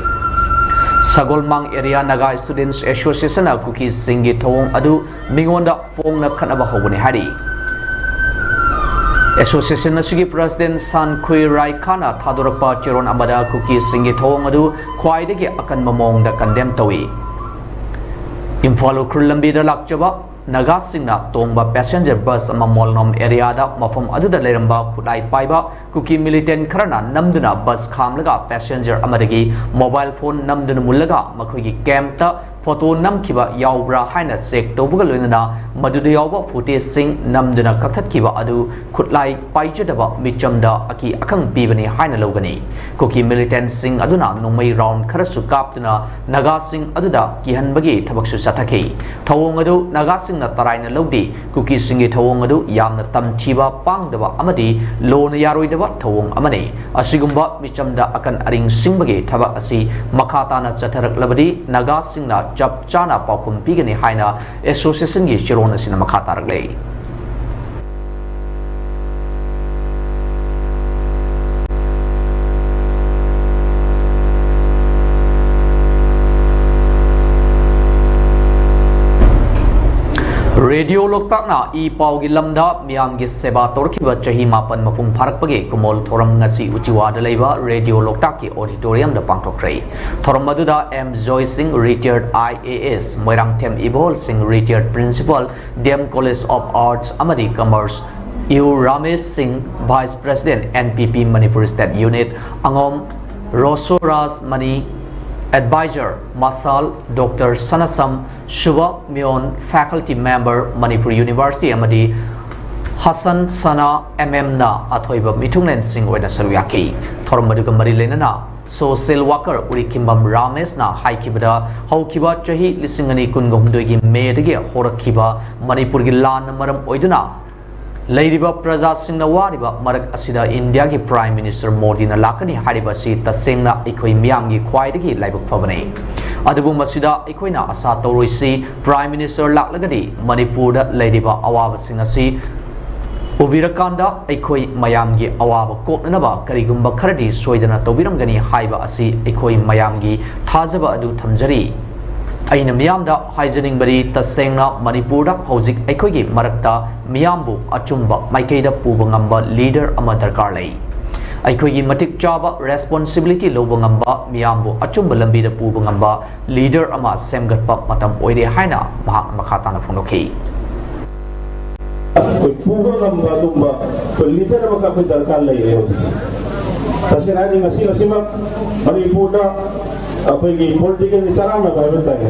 ꯁꯒꯣꯜꯃꯥꯡ Area Naga Students Associationꯅ ꯀꯨꯀꯤꯁꯤꯡꯒꯤ ꯊꯧꯑꯣꯡ ꯑꯗꯨ ꯃꯤꯉꯣꯟꯗ ꯐꯣꯡꯅ ꯈꯠꯅꯕ ꯍꯧꯕꯅꯤ ꯍꯥꯏꯔꯤ꯫ Association ꯑꯁꯤꯒꯤ president ꯁꯥꯟꯈꯨꯏ ꯔꯥꯏꯈꯥꯅ ꯊꯥꯗꯣꯔꯛꯄ ꯆꯦꯔꯣꯜ ꯑꯃꯗ ꯀꯨꯀꯤꯁꯤꯡꯒꯤ ꯊꯧꯑꯣꯡ ꯑꯗꯨ ꯈ꯭ꯋꯥꯏꯗꯒꯤ ꯑꯀꯟꯕ ꯃꯑꯣꯡꯗ condemn ꯇꯧꯏ꯫ ꯏꯝꯐꯥꯜ ꯎꯈ꯭ꯔꯨꯜ ꯂꯝꯕꯤꯗ ꯂꯥꯛꯆꯕ ꯅꯥꯒꯥꯁꯤꯡꯅ ꯇꯣꯡꯕ passenger bus ꯑꯃ ꯃꯣꯜꯅꯣꯝ areaꯗ ꯃꯐꯝ ꯑꯗꯨꯗ ꯂꯩꯔꯝꯕ ꯈꯨꯠꯂꯥꯏ ꯄꯥꯏꯕ ꯀꯨꯀꯤ militant ꯈꯔꯅ ꯅꯝꯗꯨꯅ bus ꯈꯥꯝꯂꯒ passenger ꯑꯃꯗꯒꯤ mobile phone ꯅꯝꯗꯨꯅ ꯃꯨꯜꯂꯒ ꯃꯈꯣꯏꯒꯤ campꯇ ꯐꯣꯇꯣ ꯅꯝꯈꯤꯕ ꯌꯥꯎꯕ꯭ꯔꯥ ꯍꯥꯏꯅ ꯆꯦꯛ ꯇꯧꯕꯒ ꯂꯣꯏꯅꯅ ꯃꯗꯨꯗ ꯌꯥꯎꯕ ꯐꯨꯇꯦꯖꯁꯤꯡ ꯅꯝꯗꯨꯅ ꯀꯛꯊꯠꯈꯤꯕ ꯑꯗꯨ ꯈꯨꯠꯂꯥꯏ ꯄꯥꯏꯖꯗꯕ ꯃꯤꯆꯝꯗ ꯑꯀꯤ ꯑꯈꯪ ꯄꯤꯕꯅꯤ ꯍꯥꯏꯅ ꯂꯧꯒꯅꯤ꯫ ꯀꯨꯀꯤ ꯃꯤꯂꯤꯇꯦꯟꯠꯁꯤꯡ ꯑꯗꯨꯅ ꯅꯣꯡꯃꯩ ꯔꯥꯎꯟ ꯈꯔꯁꯨ ꯀꯥꯞꯇꯨꯅ ꯅꯥꯒꯥꯁꯤꯡ ꯑꯗꯨꯗ ꯀꯤꯍꯟꯕꯒꯤ ꯊꯕꯛꯁꯨ ꯆꯠꯊꯈꯤ꯫ ꯊꯧꯑꯣꯡ ꯑꯗꯨ ꯅꯥꯒꯥꯁꯤꯡꯅ ꯇꯔꯥꯏꯅ ꯂꯧꯗꯦ꯫ ꯀꯨꯀꯤꯁꯤꯡꯒꯤ ꯊꯧꯑꯣꯡ ꯑꯗꯨ ꯌꯥꯝꯅ ꯇꯝꯊꯤꯕ, ꯄꯥꯡꯗꯕ ꯑꯃꯗꯤ ꯂꯣꯅ ꯌꯥꯔꯣꯏꯗꯕ ꯊꯧꯑꯣꯡ ꯑꯃꯅꯤ꯫ ꯑꯁꯤꯒꯨꯝꯕ ꯃꯤꯆꯝꯗ ꯑꯀꯟ ꯑꯔꯤꯡ ꯁꯤꯡꯕꯒꯤ ꯊꯕꯛ ꯑꯁꯤ ꯃꯈꯥ ꯇꯥꯅ ꯆꯠꯊꯔꯛꯂꯕꯗꯤ ꯅꯥꯒꯥꯁꯤꯡꯅ ꯆꯞ ꯆꯥꯅ ꯄꯥꯎꯈꯨꯝ ꯄꯤꯒꯅꯤ ꯍꯥꯏꯅ ꯑꯦꯁꯣꯁꯤꯌꯦꯁꯟꯒꯤ ꯆꯦꯔꯣꯜ ꯑꯁꯤꯅ ꯃꯈꯥ ꯇꯥꯔꯛꯂꯦ꯫ ꯔꯦꯗꯤꯑꯣ ꯂꯣꯛꯇꯥꯛꯅ ꯏ ꯄꯥꯎꯒꯤ ꯂꯝꯗ ꯃꯤꯌꯥꯝꯒꯤ ꯁꯦꯕꯥ ꯇꯧꯔꯛꯈꯤꯕ ꯆꯍꯤ ꯃꯥꯄꯟ ꯃꯄꯨꯡ ꯐꯥꯔꯛꯄꯒꯤ ꯀꯨꯃꯣꯜ ꯊꯧꯔꯝ ꯉꯁꯤ ꯎꯆꯤꯋꯥꯗ ꯂꯩꯕ ꯔꯦꯗꯤꯑꯣ ꯂꯣꯛꯇꯥꯛꯀꯤ ꯑꯣꯗꯤꯇꯣꯔꯤꯌꯝꯗ ꯄꯥꯡꯊꯣꯛꯈ꯭ꯔꯦ꯫ ꯊꯧꯔꯝ ꯑꯗꯨꯗ ꯑꯦꯝ ꯖꯣꯏ ꯁꯤꯡ, retired I A S, Moirangthem ꯏꯕꯣꯍꯜ ꯁꯤꯡ, retired principal, D M College of Arts ꯑꯃꯗꯤ Commerce, ꯏꯎ ꯔꯥꯃꯦꯁ ꯁꯤꯡ, Vice President, N P P Manipur State Unit, ꯑꯉꯣꯝ ꯔꯣꯁꯣꯔꯥꯖ ꯃꯅꯤ, Advisor, ꯃꯁꯥꯜ ꯗꯣꯛꯇꯔ ꯁꯅꯥꯁꯝ ꯁꯨꯕ ꯃꯤꯌꯣꯟ, Faculty Member, Manipur University, ꯑꯃꯗꯤ ꯍꯁꯟ ꯁꯅꯥ M M ꯅ ꯑꯊꯣꯏꯕ ꯃꯤꯊꯨꯡꯂꯦꯟꯁꯤꯡ ꯑꯣꯏꯅ ꯁꯔꯨꯛ ꯌꯥꯈꯤ꯫ ꯊꯧꯔꯝ ꯑꯗꯨꯒ ꯃꯔꯤ ꯂꯩꯅꯅ social worker ꯎꯔꯤꯈꯤꯝꯕꯝ ꯔꯥꯃꯦꯁꯅ ꯍꯥꯏꯈꯤꯕꯗ, ꯍꯧꯈꯤꯕ ꯆꯍꯤ ꯂꯤꯁꯤꯡ ꯑꯅꯤ ꯀꯨꯟꯒ ꯍꯨꯝꯗꯣꯏꯒꯤ ꯃꯦꯗꯒꯤ ꯍꯧꯔꯛꯈꯤꯕ ꯃꯅꯤꯄꯨꯔꯒꯤ ꯂꯥꯟꯅ ꯃꯔꯝ ꯑꯣꯏꯗꯨꯅ ꯂꯩꯔꯤꯕ ꯄ꯭ꯔꯖꯥꯁꯤꯡꯅ ꯋꯥꯔꯤꯕ ꯃꯔꯛ ꯑꯁꯤꯗ ꯏꯟꯗꯤꯌꯥꯒꯤ Prime Minister ꯃꯣꯗꯤꯅ ꯂꯥꯛꯀꯅꯤ ꯍꯥꯏꯔꯤꯕ ꯑꯁꯤ ꯇꯁꯦꯡꯅ ꯑꯩꯈꯣꯏ ꯃꯤꯌꯥꯝꯒꯤ ꯈ꯭ꯋꯥꯏꯗꯒꯤ ꯂꯥꯏꯕꯛ ꯐꯕꯅꯤ꯫ ꯑꯗꯨꯕꯨ ꯃꯁꯤꯗ ꯑꯩꯈꯣꯏꯅ ꯑꯁꯥ ꯇꯧꯔꯣꯏꯁꯤ, Prime Minister ꯂꯥꯛꯂꯒꯗꯤ ꯃꯅꯤꯄꯨꯔꯗ ꯂꯩꯔꯤꯕ ꯑꯋꯥꯕꯁꯤꯡ ꯑꯁꯤ ꯎꯕꯤꯔꯀꯥꯟꯗ ꯑꯩꯈꯣꯏ ꯃꯌꯥꯝꯒꯤ ꯑꯋꯥꯕ ꯀꯣꯛꯅꯅꯕ ꯀꯔꯤꯒꯨꯝꯕ ꯈꯔꯗꯤ ꯁꯣꯏꯗꯅ ꯇꯧꯕꯤꯔꯝꯒꯅꯤ ꯍꯥꯏꯕ ꯑꯁꯤ ꯑꯩꯈꯣꯏ ꯃꯌꯥꯝꯒꯤ ꯊꯥꯖꯕ ꯑꯗꯨ ꯊꯝꯖꯔꯤ꯫ ꯑꯩꯅ ꯃꯤꯌꯥꯝꯗ ꯍꯥꯏꯖꯅꯤꯡꯕꯗꯤ, ꯇꯁꯦꯡꯅ ꯃꯅꯤꯄꯨꯔꯗ ꯍꯧꯖꯤꯛ ꯑꯩꯈꯣꯏꯒꯤ ꯃꯔꯛꯇ ꯃꯤꯌꯥꯝꯕꯨ ꯑꯆꯨꯝꯕ ꯃꯥꯏꯀꯩꯗ ꯄꯨꯕ ꯉꯝꯕ leader ꯑꯃ ꯗꯔꯀꯥꯔ ꯂꯩ꯫ ꯑꯩꯈꯣꯏꯒꯤ ꯃꯇꯤꯛ ꯆꯥꯕ responsibility ꯂꯧꯕ ꯉꯝꯕ, ꯃꯤꯌꯥꯝꯕꯨ ꯑꯆꯨꯝꯕ ꯂꯝꯕꯤꯗ ꯄꯨꯕ ꯉꯝꯕ leader ꯑꯃ ꯁꯦꯝꯒꯠꯄ ꯃꯇꯝ ꯑꯣꯏꯔꯦ ꯍꯥꯏꯅ ꯃꯍꯥꯛꯅ ꯃꯈꯥ ꯇꯥꯅ ꯐꯣꯡꯗꯣꯛꯈꯤ꯫ ꯑꯩꯈꯣꯏ ꯄꯨꯕ ꯉꯝꯕ ꯑꯗꯨꯒꯨꯝꯕ ꯑꯩꯈꯣꯏ leader ꯑꯃꯈꯛ ꯑꯩꯈꯣꯏ ꯗꯔꯀꯥꯔ ꯂꯩꯔꯦ ꯍꯧꯖꯤꯛꯁꯦ꯫ ꯇꯁꯦꯡꯅ ꯍꯥꯏꯔꯗꯤ ꯉꯁꯤ, ꯉꯁꯤꯃꯛ ꯃꯅꯤꯄꯨꯔꯗ ꯑꯩꯈꯣꯏꯒꯤ ꯄꯣꯂꯤꯇꯤꯀꯦꯜꯒꯤ ꯆꯔꯥꯡꯅꯕ ꯍꯥꯏꯕ ꯇꯥꯔꯦ꯫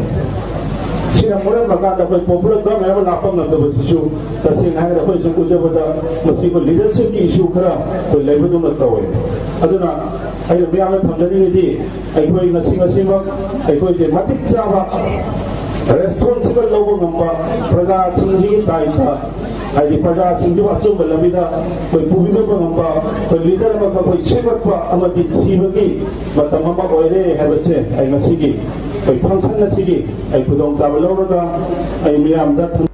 ꯁꯤꯅ ꯃꯔꯝ ꯑꯣꯏꯔꯀꯥꯟꯗ ꯑꯩꯈꯣꯏ ꯄꯣꯄꯨꯂꯔ ꯒꯚꯔꯟꯃꯦꯟ ꯑꯃ ꯂꯥꯛꯄ ꯉꯝꯗꯕꯁꯤꯁꯨ ꯇꯁꯦꯡꯅ ꯍꯥꯏꯔꯒ ꯑꯩꯈꯣꯏ ꯁꯨꯝ ꯎꯖꯕꯗ ꯃꯁꯤ ꯑꯩꯈꯣꯏ ꯂꯤꯗꯔꯁꯤꯞꯀꯤ ꯏꯁꯨ ꯈꯔ ꯑꯩꯈꯣꯏ ꯂꯩꯕꯗꯧꯅ ꯇꯧꯋꯦ꯫ ꯑꯗꯨꯅ ꯑꯩꯅ ꯃꯌꯥꯝꯗ ꯊꯝꯖꯅꯤꯡꯉꯤꯗꯤ ꯑꯩꯈꯣꯏ ꯉꯁꯤ ꯉꯁꯤꯃꯛ ꯑꯩꯈꯣꯏꯁꯦ ꯃꯇꯤꯛ ꯆꯥꯕ ꯔꯦꯁꯄꯣꯟꯁꯤꯕꯜ ꯂꯧꯕ ꯉꯝꯕ, ꯄ꯭ꯔꯖꯥꯁꯤꯡꯁꯤꯒꯤ ꯗꯥꯏꯇ, ꯍꯥꯏꯗꯤ ꯄ꯭ꯔꯖꯥꯁꯤꯡꯁꯤꯕꯨ ꯑꯆꯨꯝꯕ ꯂꯝꯕꯤꯗ ꯑꯩꯈꯣꯏ ꯄꯨꯕꯤꯕ ꯉꯝꯕ ꯑꯩꯈꯣꯏ ꯂꯤꯗꯔ ꯑꯃꯈꯛ ꯑꯩꯈꯣꯏ ꯁꯦꯝꯒꯠꯄ ꯑꯃꯗꯤ ꯊꯤꯕꯒꯤ ꯃꯇꯝ ꯑꯃ ꯑꯣꯏꯔꯦ ꯍꯥꯏꯕꯁꯦ ꯑꯩ ꯉꯁꯤꯒꯤ ꯑꯩꯈꯣꯏ ꯐꯪꯁꯟ ꯑꯁꯤꯒꯤ ꯑꯩ ꯈꯨꯗꯣꯡꯆꯥꯕ ꯂꯧꯔꯒ ꯑꯩ ꯃꯤꯌꯥꯝꯗ ꯊꯝ-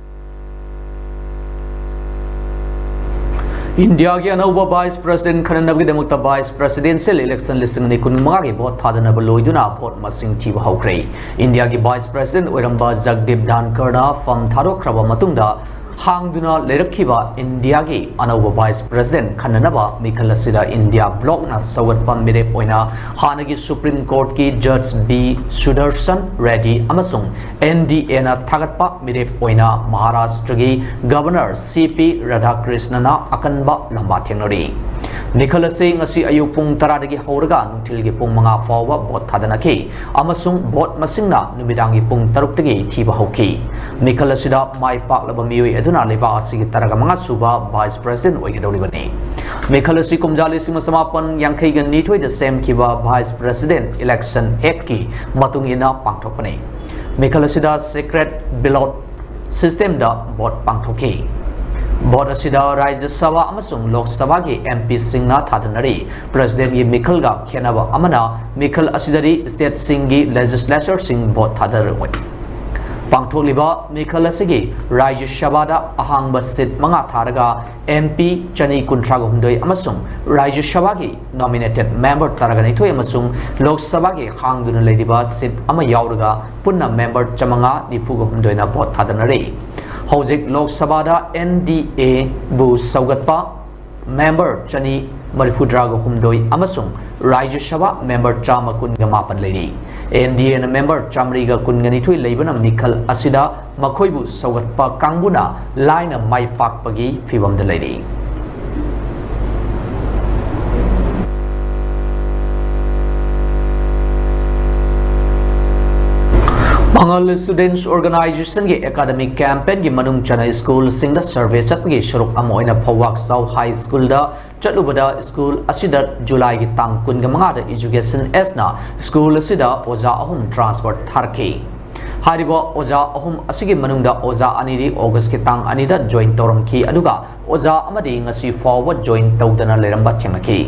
ꯏꯟꯗꯤꯌꯥꯒꯤ ꯑꯅꯧꯕ ꯚꯥꯏꯁ ꯄ꯭ꯔꯁꯤꯗꯦꯟꯠ ꯈꯟꯅꯅꯕꯒꯤꯗꯃꯛꯇ ꯚꯥꯏꯁ ꯄ꯭ꯔꯁꯤꯗꯦꯟꯁꯤꯌꯦꯜ ꯏꯂꯦꯛꯁꯟ ꯂꯤꯁꯤꯡ ꯑꯅꯤ ꯀꯨꯟꯃꯉꯥꯒꯤ ꯚꯣꯠ ꯊꯥꯗꯅꯕ ꯂꯣꯏꯗꯨꯅ ꯚꯣꯠ ꯃꯁꯤꯡ ꯊꯤꯕ ꯍꯧꯈ꯭ꯔꯦ꯫ ꯏꯟꯗꯤꯌꯥꯒꯤ ꯚꯥꯏꯁ ꯄ꯭ꯔꯁꯤꯗꯦꯟꯠ ꯑꯣꯏꯔꯝꯕ ꯖꯒꯗꯤꯞ ꯙꯥꯟꯀꯔꯅ ꯐꯝ ꯊꯥꯗꯣꯛꯈ꯭ꯔꯕ ꯃꯇꯨꯡꯗ ꯍꯥꯡꯗꯨꯅ ꯂꯩꯔꯛꯈꯤꯕ ꯏꯟꯗꯤꯌꯥꯒꯤ ꯑꯅꯧꯕ ꯚꯥꯏꯁ ꯄ꯭ꯔꯁꯤꯗꯦꯟꯠ ꯈꯟꯅꯅꯕ ꯃꯤꯈꯜ ꯑꯁꯤꯗ ꯏꯟꯗꯤꯌꯥ ꯕ꯭ꯂꯣꯛꯅ ꯁꯧꯒꯠꯄ ꯃꯤꯔꯦꯞ ꯑꯣꯏꯅ ꯍꯥꯟꯅꯒꯤ ꯁꯨꯄ꯭ꯔꯤꯝ ꯀꯣꯔꯠꯀꯤ ꯖꯖ ꯕꯤ ꯁꯨꯗꯔꯁꯟ ꯔꯦꯗꯤ ꯑꯃꯁꯨꯡ ꯑꯦꯟ ꯗꯤ ꯑꯦꯅ ꯊꯥꯒꯠꯄ ꯃꯤꯔꯦꯞ ꯑꯣꯏꯅ ꯃꯍꯥꯔꯥꯁꯇ꯭ꯔꯒꯤ ꯒꯕꯔꯅꯔ ꯁꯤ ꯄꯤ ꯔꯥꯙꯥꯀ꯭ꯔꯤꯁꯅꯅ ꯑꯀꯟꯕ ꯂꯝꯕꯥ ꯊꯦꯡꯅꯔꯤ꯫ ꯃꯤꯈꯜ ꯑꯁꯤ ꯉꯁꯤ ꯑꯌꯨꯛ ꯄꯨꯡ ꯇꯔꯥꯗꯒꯤ ꯍꯧꯔꯒ ꯅꯨꯡꯊꯤꯜꯒꯤ ꯄꯨꯡ ꯃꯉꯥ ꯐꯥꯎꯕ ꯚꯣꯠ ꯊꯥꯗꯅꯈꯤ ꯑꯃꯁꯨꯡ ꯚꯣꯠ ꯃꯁꯤꯡꯅ ꯅꯨꯃꯤꯗꯥꯡꯒꯤ ꯄꯨꯡ ꯇꯔꯨꯛꯇꯒꯤ ꯊꯤꯕ ꯍꯧꯈꯤ꯫ ꯃꯤꯈꯜ ꯑꯁꯤꯗ ꯃꯥꯏ ꯄꯥꯛꯂꯕ ꯃꯤꯑꯣꯏ ꯑꯗꯨꯅ ꯂꯩꯕꯥꯛ ꯑꯁꯤꯒꯤ ꯇꯔꯥꯒ ꯃꯉꯥ ꯁꯨꯕ ꯚꯥꯏꯁ ꯄ꯭ꯔꯁꯤꯗꯦꯟꯠ ꯑꯣꯏꯒꯗꯧꯔꯤꯕꯅꯤ꯫ ꯃꯤꯈꯜ ꯑꯁꯤ ꯀꯨꯝꯖꯥ ꯂꯤꯁꯤꯡ ꯑꯃ ꯆꯃꯥꯄꯟ ꯌꯥꯡꯈꯩꯒ ꯅꯤꯊꯣꯏꯗ ꯁꯦꯝꯈꯤꯕ ꯚꯥꯏꯁ ꯄ꯭ꯔꯁꯤꯗꯦꯟꯠ ꯏꯂꯦꯛꯁꯟ ꯑꯦꯛꯀꯤ ꯃꯇꯨꯡ ꯏꯟꯅ ꯄꯥꯡꯊꯣꯛꯄꯅꯤ꯫ ꯃꯤꯈꯜ ꯑꯁꯤꯗ ꯁꯤꯀ꯭ꯔꯦꯠ ꯕꯦꯂꯣꯠ ꯁꯤꯁꯇꯦꯝꯗ ꯚꯣꯠ ꯄꯥꯡꯊꯣꯛꯈꯤ꯫ ꯚꯣꯠ ꯑꯁꯤꯗ ꯔꯥꯖ꯭ꯌ ꯁꯚꯥ ꯑꯃꯁꯨꯡ ꯂꯣꯛ ꯁꯚꯥꯒꯤ ꯑꯦꯝ ꯄꯤꯁꯤꯡꯅ ꯊꯥꯗꯅꯔꯤ꯫ ꯄ꯭ꯔꯁꯤꯗꯦꯟꯠꯀꯤ ꯃꯤꯈꯜꯒ ꯈꯦꯠꯅꯕ ꯑꯃꯅ, ꯃꯤꯈꯜ ꯑꯁꯤꯗꯗꯤ ꯁ꯭ꯇꯦꯠꯁꯤꯡꯒꯤ ꯂꯦꯖꯤꯁꯂꯦꯆꯔꯁꯤꯡ ꯚꯣꯠ ꯊꯥꯗꯔꯣꯏ꯫ ꯄꯥꯡꯊꯣꯛꯂꯤꯕ ꯃꯤꯈꯜ ꯑꯁꯤꯒꯤ ꯔꯥꯖ꯭ꯌ ꯁꯚꯥꯗ ꯑꯍꯥꯡꯕ ꯁꯤꯠ ꯃꯉꯥ ꯊꯥꯔꯒ ꯑꯦꯝ ꯄꯤ ꯆꯅꯤ ꯀꯨꯟꯊ꯭ꯔꯥꯒ ꯍꯨꯝꯗꯣꯏ ꯑꯃꯁꯨꯡ ꯔꯥꯖ꯭ꯌ ꯁꯚꯥꯒꯤ ꯅꯣꯃꯤꯅꯦꯇꯦꯗ ꯃꯦꯝꯕꯔ ꯇꯔꯥꯒ ꯅꯤꯊꯣꯏ ꯑꯃꯁꯨꯡ ꯂꯣꯛ ꯁꯚꯥꯒꯤ ꯍꯥꯡꯗꯨꯅ ꯂꯩꯔꯤꯕ ꯁꯤꯠ ꯑꯃ ꯌꯥꯎꯔꯒ ꯄꯨꯟꯅ ꯃꯦꯝꯕꯔ ꯆꯥꯃꯉꯥ ꯅꯤꯐꯨꯒ ꯍꯨꯝꯗꯣꯏꯅ ꯚꯣꯠ ꯊꯥꯗꯅꯔꯤ꯫ ꯍꯧꯖꯤꯛ ꯂꯣꯛ ꯁꯚꯥꯗ ꯑꯦꯟ ꯗꯤ ꯑꯦꯕꯨ ꯁꯧꯒꯠꯄ ꯃꯦꯝꯕꯔ ꯆꯅꯤ ꯃꯔꯤꯐꯨꯇꯔꯥꯒ ꯍꯨꯝꯗꯣꯏ ꯑꯃꯁꯨꯡ ꯔꯥꯖ꯭ꯌ ꯁꯚꯥ ꯃꯦꯝꯕꯔ ꯆꯥꯝꯃ ꯀꯨꯟꯒ ꯃꯥꯄꯟ ꯂꯩꯔꯤ꯫ ꯑꯦꯟ ꯗꯤ ꯑꯦꯅ ꯃꯦꯝꯕꯔ ꯆꯥꯃꯔꯤꯒ ꯀꯨꯟꯒ ꯅꯤꯊꯣꯏ ꯂꯩꯕꯅ ꯃꯤꯈꯜ ꯑꯁꯤꯗ ꯃꯈꯣꯏꯕꯨ ꯁꯧꯒꯠꯄ ꯀꯥꯡꯕꯨꯅ ꯂꯥꯏꯅ ꯃꯥꯏ ꯄꯥꯛꯄꯒꯤ ꯐꯤꯚꯝꯗ ꯂꯩꯔꯤ꯫ ꯄꯥꯉꯜ Students Organization ꯒꯤ academic campaign ꯒꯤ ꯃꯅꯨꯡ ꯆꯟꯅ ꯁ꯭ꯀꯨꯜꯁꯤꯡꯗ survey ꯆꯠꯄꯒꯤ ꯁꯔꯨꯛ ꯑꯃ ꯑꯣꯏꯅ ꯐꯧꯕꯥꯛꯆꯥꯎ High School ꯗ ꯆꯠꯂꯨꯕꯗ, ꯁ꯭ꯀꯨꯜ ꯑꯁꯤꯗ ꯖꯨꯂꯥꯏꯒꯤ ꯇꯥꯡ ꯀꯨꯟꯃꯉꯥꯗ Education S ꯅ ꯁ꯭ꯀꯨꯜ ꯑꯁꯤꯗ ꯑꯣꯖꯥ ꯑꯍꯨꯝ transfer ꯊꯥꯔꯛꯈꯤ꯫ ꯍꯥꯏꯔꯤꯕ ꯑꯣꯖꯥ ꯑꯍꯨꯝ ꯑꯁꯤꯒꯤ ꯃꯅꯨꯡꯗ ꯑꯣꯖꯥ ꯑꯅꯤꯗꯤ August ꯀꯤ ꯇꯥꯡ ꯑꯅꯤꯗ join ꯇꯧꯔꯝꯈꯤ, ꯑꯗꯨꯒ ꯑꯣꯖꯥ ꯑꯃꯗꯤ ꯉꯁꯤ ꯐꯥꯎꯕ join ꯇꯧꯗꯅ ꯂꯩꯔꯝꯕ ꯊꯦꯡꯅꯈꯤ꯫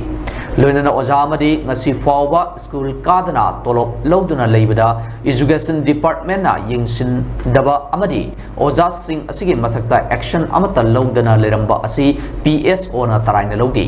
ꯂꯣꯏꯅꯅ ꯑꯣꯖꯥ ꯑꯃꯗꯤ ꯉꯁꯤ ꯐꯥꯎꯕ ꯁ꯭ꯀꯨꯜ ꯀꯥꯗꯅ ꯇꯣꯂꯣꯞ ꯂꯧꯗꯨꯅ ꯂꯩꯕꯗ Education Department ꯅ ꯌꯦꯡꯁꯤꯟꯗꯕ ꯑꯃꯗꯤ ꯑꯣꯖꯥꯁꯤꯡ ꯑꯁꯤꯒꯤ ꯃꯊꯛꯇ action ꯑꯃꯠꯇ ꯂꯧꯗꯅ ꯂꯩꯔꯝꯕ ꯑꯁꯤ P S O ꯅ ꯇꯔꯥꯏꯅ ꯂꯧꯈꯤ꯫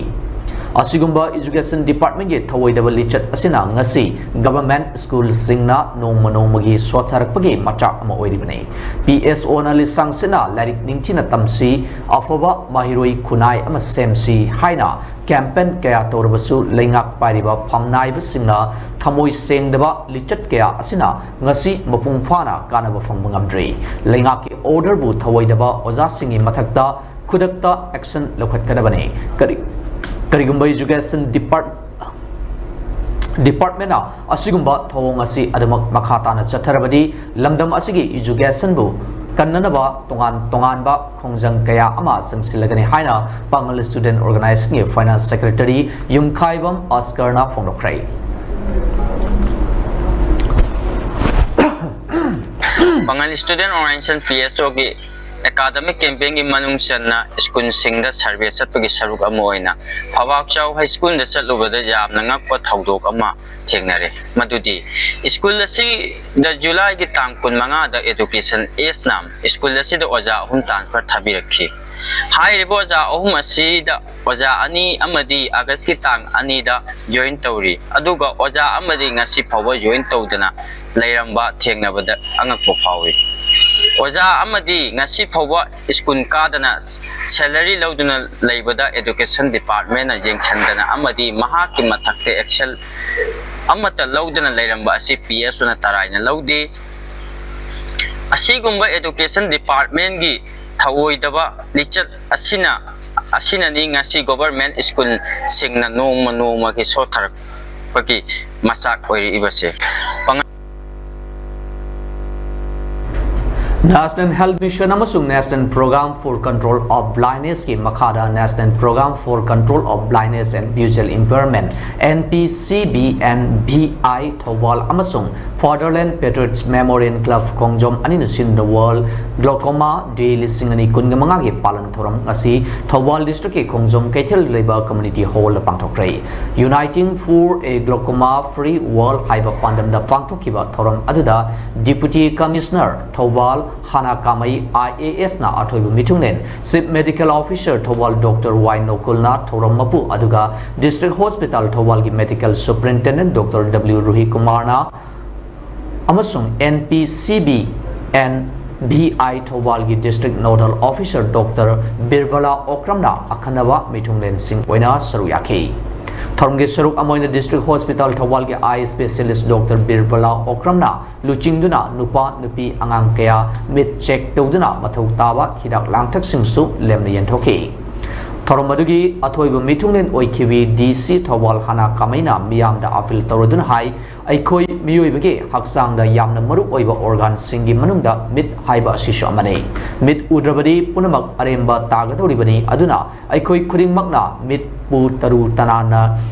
ꯑꯁꯤꯒꯨꯝꯕ Education Department ꯀꯤ ꯊꯧꯑꯣꯏꯗꯕ ꯂꯤꯆꯠ ꯑꯁꯤꯅ ꯉꯁꯤ government ꯁ꯭ꯀꯨꯜꯁꯤꯡꯅ ꯅꯣꯡꯃ ꯅꯣꯡꯃꯒꯤ ꯁꯣꯠꯊꯔꯛꯄꯒꯤ ꯃꯆꯥꯛ ꯑꯃ ꯑꯣꯏꯔꯤꯕꯅꯤ꯫ P S O ꯅ ꯂꯤꯁꯥꯡꯁꯤꯠꯅ ꯂꯥꯏꯔꯤꯛ ꯅꯤꯡꯊꯤꯅ ꯇꯝꯁꯤ, ꯑꯐꯕ ꯃꯍꯩꯔꯣꯏ ꯈꯨꯟꯅꯥꯏ ꯑꯃ ꯁꯦꯝꯁꯤ ꯍꯥꯏꯅ campaign ꯀꯌꯥ ꯇꯧꯔꯕꯁꯨ, ꯂꯩꯉꯥꯛ ꯄꯥꯏꯔꯤꯕ ꯐꯝꯅꯥꯏꯕꯁꯤꯡꯅ ꯊꯃꯣꯏ ꯁꯦꯡꯗꯕ ꯂꯤꯆꯠ ꯀꯌꯥ ꯑꯁꯤꯅ ꯉꯁꯤ ꯃꯄꯨꯡ ꯐꯥꯅ ꯀꯥꯟꯅꯕ ꯐꯪꯕ ꯉꯝꯗ꯭ꯔꯤ꯫ ꯂꯩꯉꯥꯛꯀꯤ order ꯕꯨ ꯊꯧꯑꯣꯏꯗꯕ ꯑꯣꯖꯥꯁꯤꯡꯒꯤ ꯃꯊꯛꯇ ꯈꯨꯗꯛꯇ action ꯂꯧꯈꯠꯀꯗꯕꯅꯤ꯫ ꯀꯔꯤ-, ꯀꯔꯤꯒꯨꯝꯕ Education Depart-, Department ꯅ ꯑꯁꯤꯒꯨꯝꯕ ꯊꯧꯑꯣꯡ ꯑꯁꯤ ꯑꯗꯨꯃꯛ ꯃꯈꯥ ꯇꯥꯅ ꯆꯠꯊꯔꯕꯗꯤ, ꯂꯝꯗꯝ ꯑꯁꯤꯒꯤ education ꯕꯨ ꯀꯟꯅꯅꯕ ꯇꯣꯉꯥꯟ ꯇꯣꯉꯥꯟꯕ ꯈꯣꯡꯖꯪ ꯀꯌꯥ ꯑꯃ ꯆꯪꯁꯤꯜꯂꯒꯅꯤ ꯍꯥꯏꯅ ꯄꯥꯉꯜ Student Organization ꯒꯤ Finance Secretary ꯌꯨꯝꯈꯥꯏꯕꯝ ꯑꯁꯀꯔꯅ ꯐꯣꯡꯗꯣꯛꯈ꯭ꯔꯦ꯫ ꯄꯥꯉꯜ Student Organization, P S O ꯒꯤ academic campaign ꯒꯤ ꯃꯅꯨꯡ ꯆꯟꯅ ꯁ꯭ꯀꯨꯜꯁꯤꯡꯗ survey ꯆꯠꯄꯒꯤ ꯁꯔꯨꯛ ꯑꯃ ꯑꯣꯏꯅ ꯐꯧꯕꯥꯛꯆꯥꯎ High School ꯗ ꯆꯠꯂꯨꯕꯗ ꯌꯥꯝꯅ ꯉꯛꯄ ꯊꯧꯗꯣꯛ ꯑꯃ ꯊꯦꯡꯅꯔꯦ꯫ ꯃꯗꯨꯗꯤ ꯁ꯭ꯀꯨꯜ ꯑꯁꯤꯗ ꯖꯨꯂꯥꯏꯒꯤ ꯇꯥꯡ ꯀꯨꯟꯃꯉꯥꯗ Education S ꯅ ꯁ꯭ꯀꯨꯜ ꯑꯁꯤꯗ ꯑꯣꯖꯥ ꯑꯍꯨꯝ transfer ꯊꯥꯕꯤꯔꯛꯈꯤ꯫ ꯍꯥꯏꯔꯤꯕ ꯑꯣꯖꯥ ꯑꯍꯨꯝ ꯑꯁꯤꯗ ꯑꯣꯖꯥ ꯑꯅꯤ ꯑꯃꯗꯤ August ꯀꯤ ꯇꯥꯡ ꯑꯅꯤꯗ join ꯇꯧꯔꯤ, ꯑꯗꯨꯒ ꯑꯣꯖꯥ ꯑꯃꯗꯤ ꯉꯁꯤ ꯐꯥꯎꯕ join ꯇꯧꯗꯅ ꯂꯩꯔꯝꯕ ꯊꯦꯡꯅꯕꯗ ꯑꯉꯛꯄ ꯐꯥꯎꯏ꯫ ꯑꯣꯖꯥ ꯑꯃꯗꯤ ꯉꯁꯤ ꯐꯥꯎꯕ ꯁ꯭ꯀꯨꯜ ꯀꯥꯗꯅ salary ꯂꯧꯗꯨꯅ ꯂꯩꯕꯗ Education Department ꯅ ꯌꯦꯡꯁꯤꯟꯗꯅ ꯑꯃꯗꯤ ꯃꯍꯥꯛꯀꯤ ꯃꯊꯛꯇ action ꯑꯃꯠꯇ ꯂꯧꯗꯅ ꯂꯩꯔꯝꯕ ꯑꯁꯤ P S O ꯅ ꯇꯔꯥꯏꯅ ꯂꯧꯗꯦ꯫ ꯑꯁꯤꯒꯨꯝꯕ Education Department ꯀꯤ ꯊꯧꯑꯣꯏꯗꯕ ꯂꯤꯆꯠ ꯑꯁꯤꯅ, ꯑꯁꯤꯅꯅꯤ ꯉꯁꯤ government ꯁ꯭ꯀꯨꯜꯁꯤꯡꯅ ꯅꯣꯡꯃ ꯅꯣꯡꯃꯒꯤ ꯁꯣꯠꯊꯔꯛꯄꯒꯤ ꯃꯆꯥꯛ ꯑꯣꯏꯔꯛꯏꯕꯁꯦ꯫ ꯄꯥꯉꯜ National Health Mission ꯑꯃꯁꯨꯡ National Program for Control of Blindness ꯀꯤ ꯃꯈꯥꯗ National Program for Control of Blindness and Visual Impairment, N P C B N V I, Thoubal ꯑꯃꯁꯨꯡ Fatherland Patriots Memorial Club ꯈꯣꯡꯖꯣꯝ ꯑꯅꯤꯅ ꯁꯤꯟ The World Glaucoma Day ꯂꯤꯁꯤꯡ ꯑꯅꯤ ꯀꯨꯟꯒ ꯃꯉꯥꯒꯤ ꯄꯥꯂꯟ ꯊꯧꯔꯝ ꯉꯁꯤ ꯊꯧꯕꯥꯜ district ꯀꯤ ꯈꯣꯡꯖꯣꯝ ꯀꯩꯊꯦꯜ ꯂꯩꯕ community hall the ꯄꯥꯡꯊꯣꯛꯈ꯭ꯔꯦ꯫ Uniting for a Glaucoma Free World ꯍꯥꯏꯕ ꯄꯥꯟꯗꯝꯗ ꯄꯥꯡꯊꯣꯛꯈꯤꯕ ꯊꯧꯔꯝ ꯑꯗꯨꯗ Deputy Commissioner Thoubal ꯍꯥꯅꯥ ꯀꯥꯃꯩ I A S ꯅ ꯑꯊꯣꯏꯕ ꯃꯤꯊꯨꯡꯂꯦꯟ, Chief Medical Officer Thoubal Doctor Y ꯅꯣꯀꯨꯜꯅ ꯊꯧꯔꯝ ꯃꯄꯨ, ꯑꯗꯨꯒ District Hospital ꯊꯧꯕꯥꯜꯒꯤ Medical Superintendent Doctor W ꯔꯨꯍꯤ ꯀꯨꯃꯥꯔꯅ ꯑꯃꯁꯨꯡ N P C B N V I ꯊꯧꯕꯥꯜꯒꯤ District Nodal Officer Doctor ꯕꯤꯔꯕꯂꯥ ꯑꯣꯀ꯭ꯔꯝꯅ ꯑꯈꯟꯅꯕ ꯃꯤꯊꯨꯡꯂꯦꯟꯁꯤꯡ ꯑꯣꯏꯅ ꯁꯔꯨꯛ ꯌꯥꯈꯤ꯫ ꯊꯧꯔꯝꯒꯤ ꯁꯔꯨꯛ ꯑꯃ ꯑꯣꯏꯅ District Hospital ꯊꯧꯕꯥꯜꯒꯤ Eye Specialist Doctor ꯕꯤꯔꯕꯂꯥ ꯑꯣꯀ꯭ꯔꯝꯅ ꯂꯨꯆꯤꯡꯗꯨꯅ ꯅꯨꯄꯥ ꯅꯨꯄꯤ ꯑꯉꯥꯡ ꯀꯌꯥ ꯃꯤꯠ check ꯇꯧꯗꯨꯅ ꯃꯊꯧ ꯇꯥꯕ ꯍꯤꯗꯥꯛ ꯂꯥꯡꯊꯛꯁꯤꯡꯁꯨ ꯂꯦꯝꯅ ꯌꯦꯟꯊꯣꯛꯈꯤ꯫ ꯊꯧꯔꯝ ꯑꯗꯨꯒꯤ ꯑꯊꯣꯏꯕ ꯃꯤꯊꯨꯡꯂꯦꯟ ꯑꯣꯏꯈꯤꯕꯤ D C ꯊꯧꯕꯥꯜ ꯍꯥꯅꯥ ꯀꯥꯃꯩꯅ ꯃꯤꯌꯥꯝꯗ appeal ꯇꯧꯔꯗꯨꯅ ꯍꯥꯏ, ꯑꯩꯈꯣꯏ ꯃꯤꯑꯣꯏꯕꯒꯤ ꯍꯛꯆꯥꯡꯗ ꯌꯥꯝꯅ ꯃꯔꯨ ꯑꯣꯏꯕ organ ꯁꯤꯡꯒꯤ ꯃꯅꯨꯡꯗ ꯃꯤꯠ ꯍꯥꯏꯕ ꯑꯁꯤꯁꯨ ꯑꯃꯅꯤ꯫ ꯃꯤꯠ ꯎꯗ꯭ꯔꯕꯗꯤ ꯄꯨꯝꯅꯃꯛ ꯑꯔꯦꯝꯕ ꯇꯥꯒꯗꯧꯔꯤꯕꯅꯤ꯫ ꯑꯗꯨꯅ ꯑꯩꯈꯣꯏ ꯈꯨꯗꯤꯡꯃꯛꯅ ꯃꯤꯠꯄꯨ ꯇꯔꯨ ꯇꯅꯥꯟꯅ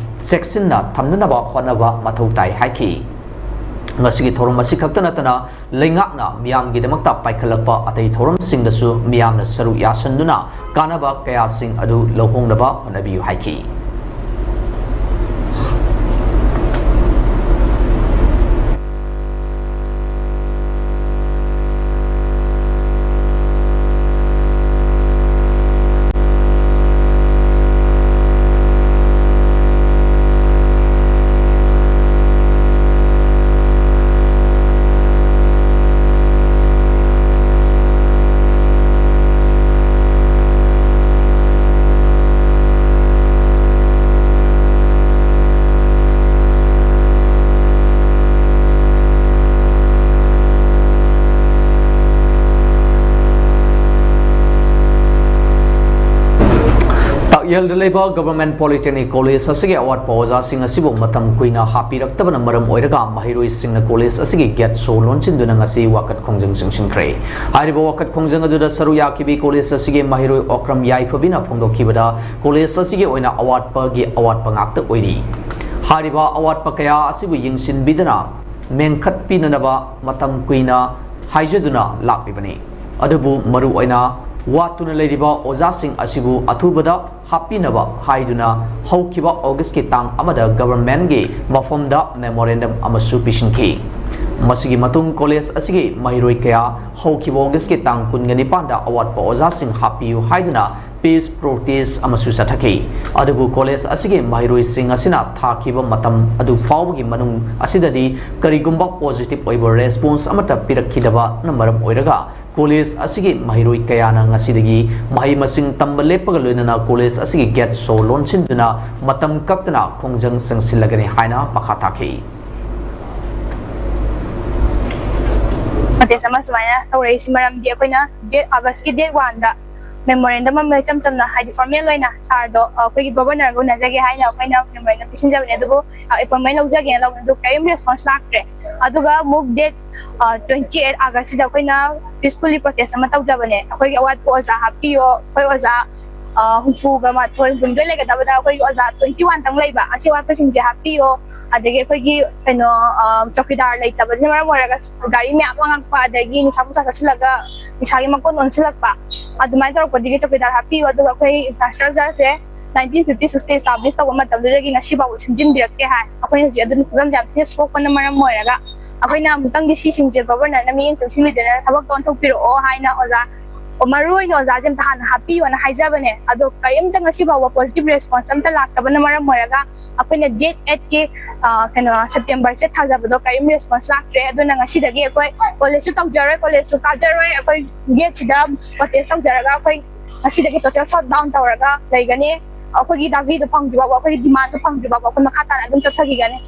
ꯆꯦꯛꯁꯤꯟꯅ ꯊꯝꯅꯅꯕ ꯍꯣꯠꯅꯕ ꯃꯊꯧ ꯇꯥꯏ ꯍꯥꯏꯈꯤ꯫ ꯉꯁꯤꯒꯤ ꯊꯧꯔꯝ ꯑꯁꯤ ꯈꯛꯇ ꯅꯠꯇꯅ ꯂꯩꯉꯥꯛꯅ ꯃꯤꯌꯥꯝꯒꯤꯗꯃꯛꯇ ꯄꯥꯏꯈꯠꯂꯛꯄ ꯑꯇꯩ ꯊꯧꯔꯝꯁꯤꯡꯗꯁꯨ ꯃꯤꯌꯥꯝꯅ ꯁꯔꯨꯛ ꯌꯥꯁꯤꯟꯗꯨꯅ ꯀꯥꯟꯅꯕ ꯀꯌꯥꯁꯤꯡ ꯑꯗꯨ ꯂꯧꯍꯣꯡꯅꯕ ꯍꯣꯠꯅꯕꯤꯌꯨ ꯍꯥꯏꯈꯤ꯫ ꯍꯦꯜꯗ ꯂꯩꯕ ꯒꯚꯔꯟꯃꯦꯟꯠ ꯄꯣꯂꯤꯇꯦꯛꯅꯤꯛ ꯀꯣꯂꯦꯖ ꯑꯁꯤꯒꯤ ꯑꯋꯥꯠꯄ ꯑꯣꯖꯥꯁꯤꯡ ꯑꯁꯤꯕꯨ ꯃꯇꯝ ꯀꯨꯏꯅ ꯍꯥꯞꯄꯤꯔꯛꯇꯕꯅ ꯃꯔꯝ ꯑꯣꯏꯔꯒ ꯃꯍꯩꯔꯣꯏꯁꯤꯡꯅ ꯀꯣꯂꯦꯖ ꯑꯁꯤꯒꯤ ꯒꯦꯠ ꯁꯣ ꯂꯣꯟꯁꯤꯟꯗꯨꯅ ꯉꯁꯤ ꯋꯥꯀꯠ ꯈꯣꯡꯖꯪ ꯆꯪꯁꯤꯟꯈ꯭ꯔꯦ꯫ ꯍꯥꯏꯔꯤꯕ ꯋꯥꯀꯠ ꯈꯣꯡꯖꯪ ꯑꯗꯨꯗ ꯁꯔꯨꯛ ꯌꯥꯈꯤꯕꯤ ꯀꯣꯂꯦꯖ ꯑꯁꯤꯒꯤ ꯃꯍꯩꯔꯣꯏ ꯑꯣꯀ꯭ꯔꯝ ꯌꯥꯏꯐꯕꯤꯅ ꯐꯣꯡꯗꯣꯛꯈꯤꯕꯗ, ꯀꯣꯂꯦꯖ ꯑꯁꯤꯒꯤ ꯑꯣꯏꯅ ꯑꯋꯥꯠꯄꯒꯤ ꯑꯋꯥꯠꯄ ꯉꯥꯛꯇ ꯑꯣꯏꯔꯤ꯫ ꯍꯥꯏꯔꯤꯕ ꯑꯋꯥꯠꯄ ꯀꯌꯥ ꯑꯁꯤꯕꯨ ꯌꯦꯡꯁꯤꯟꯕꯤꯗꯨꯅ ꯃꯦꯟꯈꯠꯄꯤꯅꯅꯕ ꯃꯇꯝ ꯀꯨꯏꯅ ꯍꯥꯏꯖꯗꯨꯅ ꯂꯥꯛꯂꯤꯕꯅꯤ꯫ ꯑꯗꯨꯕꯨ ꯃꯔꯨꯑꯣꯏꯅ ꯋꯥꯠꯇꯨꯅ ꯂꯩꯔꯤꯕ ꯑꯣꯖꯥꯁꯤꯡ ꯑꯁꯤꯕꯨ ꯑꯊꯨꯕꯗ ꯍꯥꯞꯄꯤꯅꯕ ꯍꯥꯏꯗꯨꯅ ꯍꯧꯈꯤꯕ ꯑꯣꯒꯁꯀꯤ ꯇꯥꯡ ꯑꯃꯗ ꯒꯚꯔꯟꯃꯦꯟꯠꯀꯤ ꯃꯐꯝꯗ ꯃꯦꯃꯣꯔꯦꯟꯗꯝ ꯑꯃꯁꯨ ꯄꯤꯁꯤꯟꯈꯤ꯫ ꯃꯁꯤꯒꯤ ꯃꯇꯨꯡ ꯀꯣꯂꯦꯖ ꯑꯁꯤꯒꯤ ꯃꯍꯩꯔꯣꯏ ꯀꯌꯥ ꯍꯧꯈꯤꯕ ꯑꯣꯒꯁꯀꯤ ꯇꯥꯡ ꯀꯨꯟꯒ ꯅꯤꯄꯥꯟꯗ ꯑꯋꯥꯠꯄ ꯑꯣꯖꯥꯁꯤꯡ ꯍꯥꯞꯄꯤꯌꯨ ꯍꯥꯏꯗꯨꯅ ꯄꯤꯁ ꯄ꯭ꯔꯣꯇꯦꯁ ꯑꯃꯁꯨ ꯆꯠꯊꯈꯤ꯫ ꯑꯗꯨꯕꯨ ꯀꯣꯂꯦꯖ ꯑꯁꯤꯒꯤ ꯃꯍꯩꯔꯣꯏꯁꯤꯡ ꯑꯁꯤꯅ ꯊꯥꯈꯤꯕ ꯃꯇꯝ ꯑꯗꯨ ꯐꯥꯎꯕꯒꯤ ꯃꯅꯨꯡ ꯑꯁꯤꯗꯗꯤ ꯀꯔꯤꯒꯨꯝꯕ ꯄꯣꯖꯤꯇꯤꯚ ꯑꯣꯏꯕ ꯔꯦꯁꯄꯣꯟꯁ ꯑꯃꯠꯇ ꯄꯤꯔꯛꯈꯤꯗꯕꯅ ꯃꯔꯝ ꯑꯣꯏꯔꯒ ꯀꯣꯂꯦꯖ ꯑꯁꯤꯒꯤ ꯃꯍꯩꯔꯣꯏ ꯀꯌꯥꯅ ꯉꯁꯤꯗꯒꯤ ꯃꯍꯩ ꯃꯁꯤꯡ ꯇꯝꯕ ꯂꯦꯞꯄꯒ ꯂꯣꯏꯅꯅ ꯀꯣꯂꯦꯖ ꯑꯁꯤꯒꯤ ꯒꯦꯠ ꯁꯣ ꯂꯣꯟꯁꯤꯟꯗꯨꯅ ꯃꯇꯝ ꯀꯛꯇꯅ ꯈꯣꯡꯖꯪ ꯆꯪꯁꯤꯜꯂꯒꯅꯤ ꯍꯥꯏꯅ ꯃꯈꯥ ꯇꯥꯈꯤ꯫ ꯄ꯭ꯔꯣꯇꯦꯁ ꯑꯃ ꯁꯨꯃꯥꯏꯅ ꯇꯧꯔꯛꯏꯁꯤ ꯃꯔꯝꯗꯤ ꯑꯩꯈꯣꯏꯅ ꯗꯦꯠ ꯑꯥꯒꯁꯀꯤ ꯗꯦꯠ ꯋꯥꯟꯗ ꯃꯦꯃꯣꯔꯦꯟꯗꯝ ꯑꯃ ꯏꯆꯝ ꯆꯝꯅ, ꯍꯥꯏꯗꯤ ꯐꯣꯔꯃꯦꯜ ꯑꯣꯏꯅ ꯁꯥꯔꯗꯣ ꯑꯩꯈꯣꯏꯒꯤ ꯒꯣꯕꯔꯅꯔꯒ ꯎꯅꯖꯒꯦ ꯍꯥꯏꯅ ꯑꯩꯈꯣꯏꯅ ꯃꯦꯃꯣꯔꯦꯟꯗꯝ ꯄꯤꯁꯤꯟꯖꯕꯅꯦ꯫ ꯑꯗꯨꯕꯨ ꯑꯦꯄꯣꯏꯟꯃꯦꯟ ꯂꯧꯖꯒꯦꯅ ꯂꯧꯕꯅꯦ, ꯑꯗꯨ ꯀꯔꯤꯝ ꯔꯦꯁꯄꯣꯟꯁ ꯂꯥꯛꯇ꯭ꯔꯦ꯫ ꯑꯗꯨꯒ ꯑꯃꯨꯛ ꯗꯦꯠ ꯇ꯭ꯋꯦꯟꯇꯤ ꯑꯩꯠ ꯑꯥꯒꯁꯁꯤꯗ ꯑꯩꯈꯣꯏꯅ ꯄꯤꯁꯐꯨꯜꯂꯤ ꯄ꯭ꯔꯣꯇꯦꯁ ꯑꯃ ꯇꯧꯖꯕꯅꯦ꯫ ꯑꯩꯈꯣꯏꯒꯤ ꯑꯋꯥꯠꯄ ꯑꯣꯖꯥ ꯍꯥꯞꯄꯤꯌꯣ, ꯑꯩꯈꯣꯏ ꯑꯣꯖꯥ ꯍꯨꯝꯐꯨꯒ ꯃꯥꯊꯣꯏ, ꯍꯨꯝꯐꯨꯅꯤꯊꯣꯏ ꯂꯩꯒꯗꯕꯗ ꯑꯩꯈꯣꯏꯒꯤ ꯑꯣꯖꯥ ꯇ꯭ꯋꯦꯟꯇꯤ ꯋꯥꯟ ꯇꯪ ꯂꯩꯕ, ꯑꯁꯤ ꯑꯋꯥꯠꯄꯁꯤꯡꯁꯦ ꯍꯥꯞꯄꯤꯌꯣ꯫ ꯑꯗꯒꯤ ꯑꯩꯈꯣꯏꯒꯤ ꯀꯩꯅꯣ, ꯑ, ꯆꯧꯀꯤꯗꯥꯔ ꯂꯩꯇꯕꯁꯤꯅ ꯃꯔꯝ ꯑꯣꯏꯔꯒ ꯒꯥꯔꯤ ꯃꯌꯥꯝ ꯑꯃ ꯉꯛꯄ, ꯑꯗꯒꯤ ꯅꯤꯁꯥ ꯄꯨꯁꯥ ꯆꯥꯁꯤꯜꯂꯒ ꯅꯤꯁꯥꯒꯤ ꯃꯀꯣꯟ ꯑꯣꯟꯁꯤꯜꯂꯛꯄ, ꯑꯗꯨꯃꯥꯏꯅ ꯇꯧꯔꯛꯄꯗꯒꯤ ꯆꯧꯀꯤꯗꯥꯔ ꯍꯥꯞꯄꯤꯌꯨ꯫ ꯑꯗꯨꯒ ꯑꯩꯈꯣꯏ ꯏꯟꯐ꯭ꯔꯥꯁ꯭ꯇ꯭ꯔꯛꯆꯔꯁꯦ ꯅꯥꯏꯟꯇꯤꯟ ꯐꯤꯐꯇꯤ ꯁꯤꯛꯁꯇ ꯏꯁꯇꯥꯕ꯭ꯂꯤꯁ ꯇꯧꯕ ꯃꯇꯝꯗꯨꯗꯒꯤ ꯉꯁꯤ ꯐꯥꯎꯕ ꯁꯦꯝꯖꯤꯟꯕꯤꯔꯛꯇꯦ ꯍꯥꯏ꯫ ꯑꯩꯈꯣꯏ ꯍꯧꯖꯤꯛ ꯑꯗꯨꯅ ꯐꯤꯕꯝꯁꯦ ꯌꯥꯝ ꯊꯤꯅ ꯁꯣꯛꯄꯅ ꯃꯔꯝ ꯑꯣꯏꯔꯒ ꯑꯩꯈꯣꯏꯅ ꯑꯃꯨꯛꯇꯪꯗꯤ ꯁꯤꯁꯤꯡꯁꯦ ꯒꯣꯕꯔꯅꯔꯅ ꯃꯤꯠꯌꯦꯡ ꯆꯪꯁꯤꯟꯕꯤꯗꯨꯅ ꯊꯕꯛꯇꯣ ꯑꯣꯟꯊꯣꯛꯄꯤꯔꯛꯑꯣ ꯍꯥꯏꯅ ꯑꯣꯖꯥ, ꯃꯔꯨ ꯑꯣꯏꯅ ꯑꯣꯖꯥꯁꯦ ꯑꯝꯇ ꯍꯥꯟꯅ ꯍꯥꯞꯄꯤꯌꯣꯅ ꯍꯥꯏꯖꯕꯅꯦ꯫ ꯑꯗꯣ ꯀꯔꯤꯝꯇ ꯉꯁꯤ ꯐꯥꯎꯕ ꯄꯣꯖꯤꯇꯤꯚ ꯔꯦꯁꯄꯣꯟꯁ ꯑꯝꯇ ꯂꯥꯛꯇꯕꯅ ꯃꯔꯝ ꯑꯣꯏꯔꯒ ꯑꯩꯈꯣꯏꯅ ꯗꯦꯠ ꯑꯩꯠꯀꯤ, ꯑ, ꯀꯩꯅꯣ, ꯁꯦꯞꯇꯦꯝꯕꯔꯁꯦ ꯊꯥꯖꯕꯗꯣ ꯀꯔꯤꯝ ꯔꯦꯁꯄꯣꯟꯁ ꯂꯥꯛꯇ꯭ꯔꯦ꯫ ꯑꯗꯨꯅ ꯉꯁꯤꯗꯒꯤ ꯑꯩꯈꯣꯏ ꯀꯣꯂꯦꯖꯁꯨ ꯇꯧꯖꯔꯣꯏ, ꯀꯣꯂꯦꯖꯁꯨ ꯀꯥꯖꯔꯣꯏ꯫ ꯑꯩꯈꯣꯏ ꯒꯦꯠꯁꯤꯗ ꯄ꯭ꯔꯣꯇꯦꯁ ꯇꯧꯖꯔꯒ ꯑꯩꯈꯣꯏ ꯉꯁꯤꯗꯒꯤ ꯇꯣꯇꯦꯜ ꯁꯠ ꯗꯥꯎꯟ ꯇꯧꯔꯒ ꯂꯩꯒꯅꯤ꯫ ꯑꯩꯈꯣꯏꯒꯤ ꯗꯥꯕꯤꯗꯣ ꯐꯪꯗ꯭ꯔꯤꯐꯥꯎꯕ, ꯑꯩꯈꯣꯏꯒꯤ ꯗꯤꯃꯥꯟꯗꯣ ꯐꯪꯗ꯭ꯔꯤꯐꯥꯎꯕ ꯑꯩꯈꯣꯏ ꯃꯈꯥ ꯇꯥꯅ ꯑꯗꯨꯝ ꯆꯠꯊꯈꯤꯒꯅꯤ꯫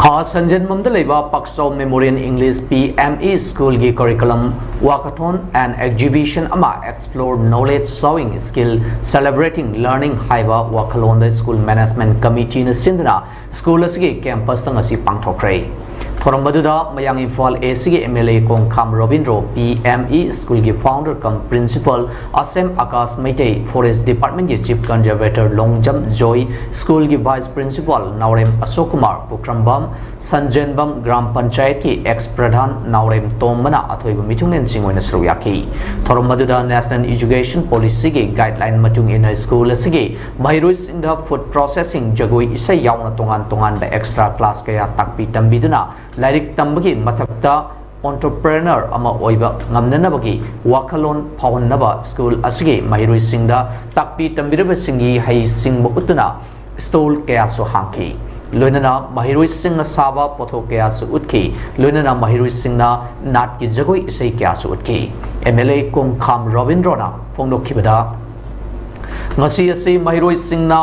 ꯊꯥ ꯁꯟꯖꯦꯟꯕꯝꯗ ꯂꯩꯕ ꯄꯥꯛꯆꯧ Memorial English P M E Schoolꯒꯤ curriculum walkathon and exhibition ꯑꯃ Explore Knowledge Showing Skill Celebrating Learning ꯍꯥꯏꯕ ꯋꯥꯈꯜꯂꯣꯟꯗ School Management Committeeꯅ ꯁꯤꯟꯗꯨꯅ school ꯑꯁꯤꯒꯤ campusꯇ ꯉꯁꯤ ꯄꯥꯡꯊꯣꯛꯈ꯭ꯔꯦ꯫ ꯊꯧꯔꯝ ꯑꯗꯨꯗ ꯃꯌꯥꯡ ꯏꯝꯐꯥꯜ Eastꯀꯤ M L A Kongkham Robindro, P M E Schoolꯒꯤ founder cum principal Asem Akash Meitei, Forest Departmentꯀꯤ Chief Conservator ꯂꯣꯡꯖꯝ ꯖꯣꯏ, schoolꯒꯤ Vice Principal ꯅꯥꯎꯔꯦꯝ ꯑꯁꯣꯛ ꯀꯨꯃꯥꯔ, ꯄꯨꯈ꯭ꯔꯝꯕꯝ ꯁꯟꯖꯦꯟꯕꯝ ꯒ꯭ꯔꯥꯝ ꯄꯟꯆꯥꯌꯠꯀꯤ ex ꯄ꯭ꯔꯙꯥꯟ ꯅꯥꯎꯔꯦꯝ ꯇꯣꯝꯕꯅ ꯑꯊꯣꯏꯕ ꯃꯤꯊꯨꯡꯂꯦꯟꯁꯤꯡ ꯑꯣꯏꯅ ꯁꯔꯨꯛ ꯌꯥꯈꯤ꯫ ꯊꯧꯔꯝ ꯑꯗꯨꯗ National Education Policyꯒꯤ guideline ꯃꯇꯨꯡ ꯏꯟꯅ school ꯑꯁꯤꯒꯤ ꯃꯍꯩꯔꯣꯏꯁꯤꯡꯗ food processing, ꯖꯒꯣꯏ ꯏꯁꯩ ꯌꯥꯎꯅ ꯇꯣꯉꯥꯟ ꯇꯣꯉꯥꯟꯕ extra class ꯀꯌꯥ ꯇꯥꯛꯄꯤ ꯇꯝꯕꯤꯗꯨꯅ ꯂꯥꯏꯔꯤꯛ ꯇꯝꯕꯒꯤ ꯃꯊꯛꯇ entrepreneur ꯑꯃ ꯑꯣꯏꯕ ꯉꯝꯅꯅꯕꯒꯤ ꯋꯥꯈꯜꯂꯣꯟ ꯐꯥꯎꯍꯟꯅꯕ school ꯑꯁꯤꯒꯤ ꯃꯍꯩꯔꯣꯏꯁꯤꯡꯗ ꯇꯥꯛꯄꯤ ꯇꯝꯕꯤꯔꯤꯕꯁꯤꯡꯒꯤ ꯍꯩꯁꯤꯡꯕ ꯎꯠꯇꯨꯅ stall ꯀꯌꯥꯁꯨ ꯍꯥꯡꯈꯤ꯫ ꯂꯣꯏꯅꯅ ꯃꯍꯩꯔꯣꯏꯁꯤꯡꯅ ꯁꯥꯕ ꯄꯣꯠꯊꯣꯛ ꯀꯌꯥꯁꯨ ꯎꯠꯈꯤ꯫ ꯂꯣꯏꯅꯅ ꯃꯍꯩꯔꯣꯏꯁꯤꯡꯅ ꯅꯥꯠꯀꯤ ꯖꯒꯣꯏ ꯏꯁꯩ ꯀꯌꯥꯁꯨ ꯎꯠꯈꯤ꯫ M L A ꯀꯣꯡꯈꯥꯝ ꯔꯣꯕꯤꯟꯗ꯭ꯔꯣꯅ ꯐꯣꯡꯗꯣꯛꯈꯤꯕꯗ, ꯉꯁꯤ ꯑꯁꯤ ꯃꯍꯩꯔꯣꯏꯁꯤꯡꯅ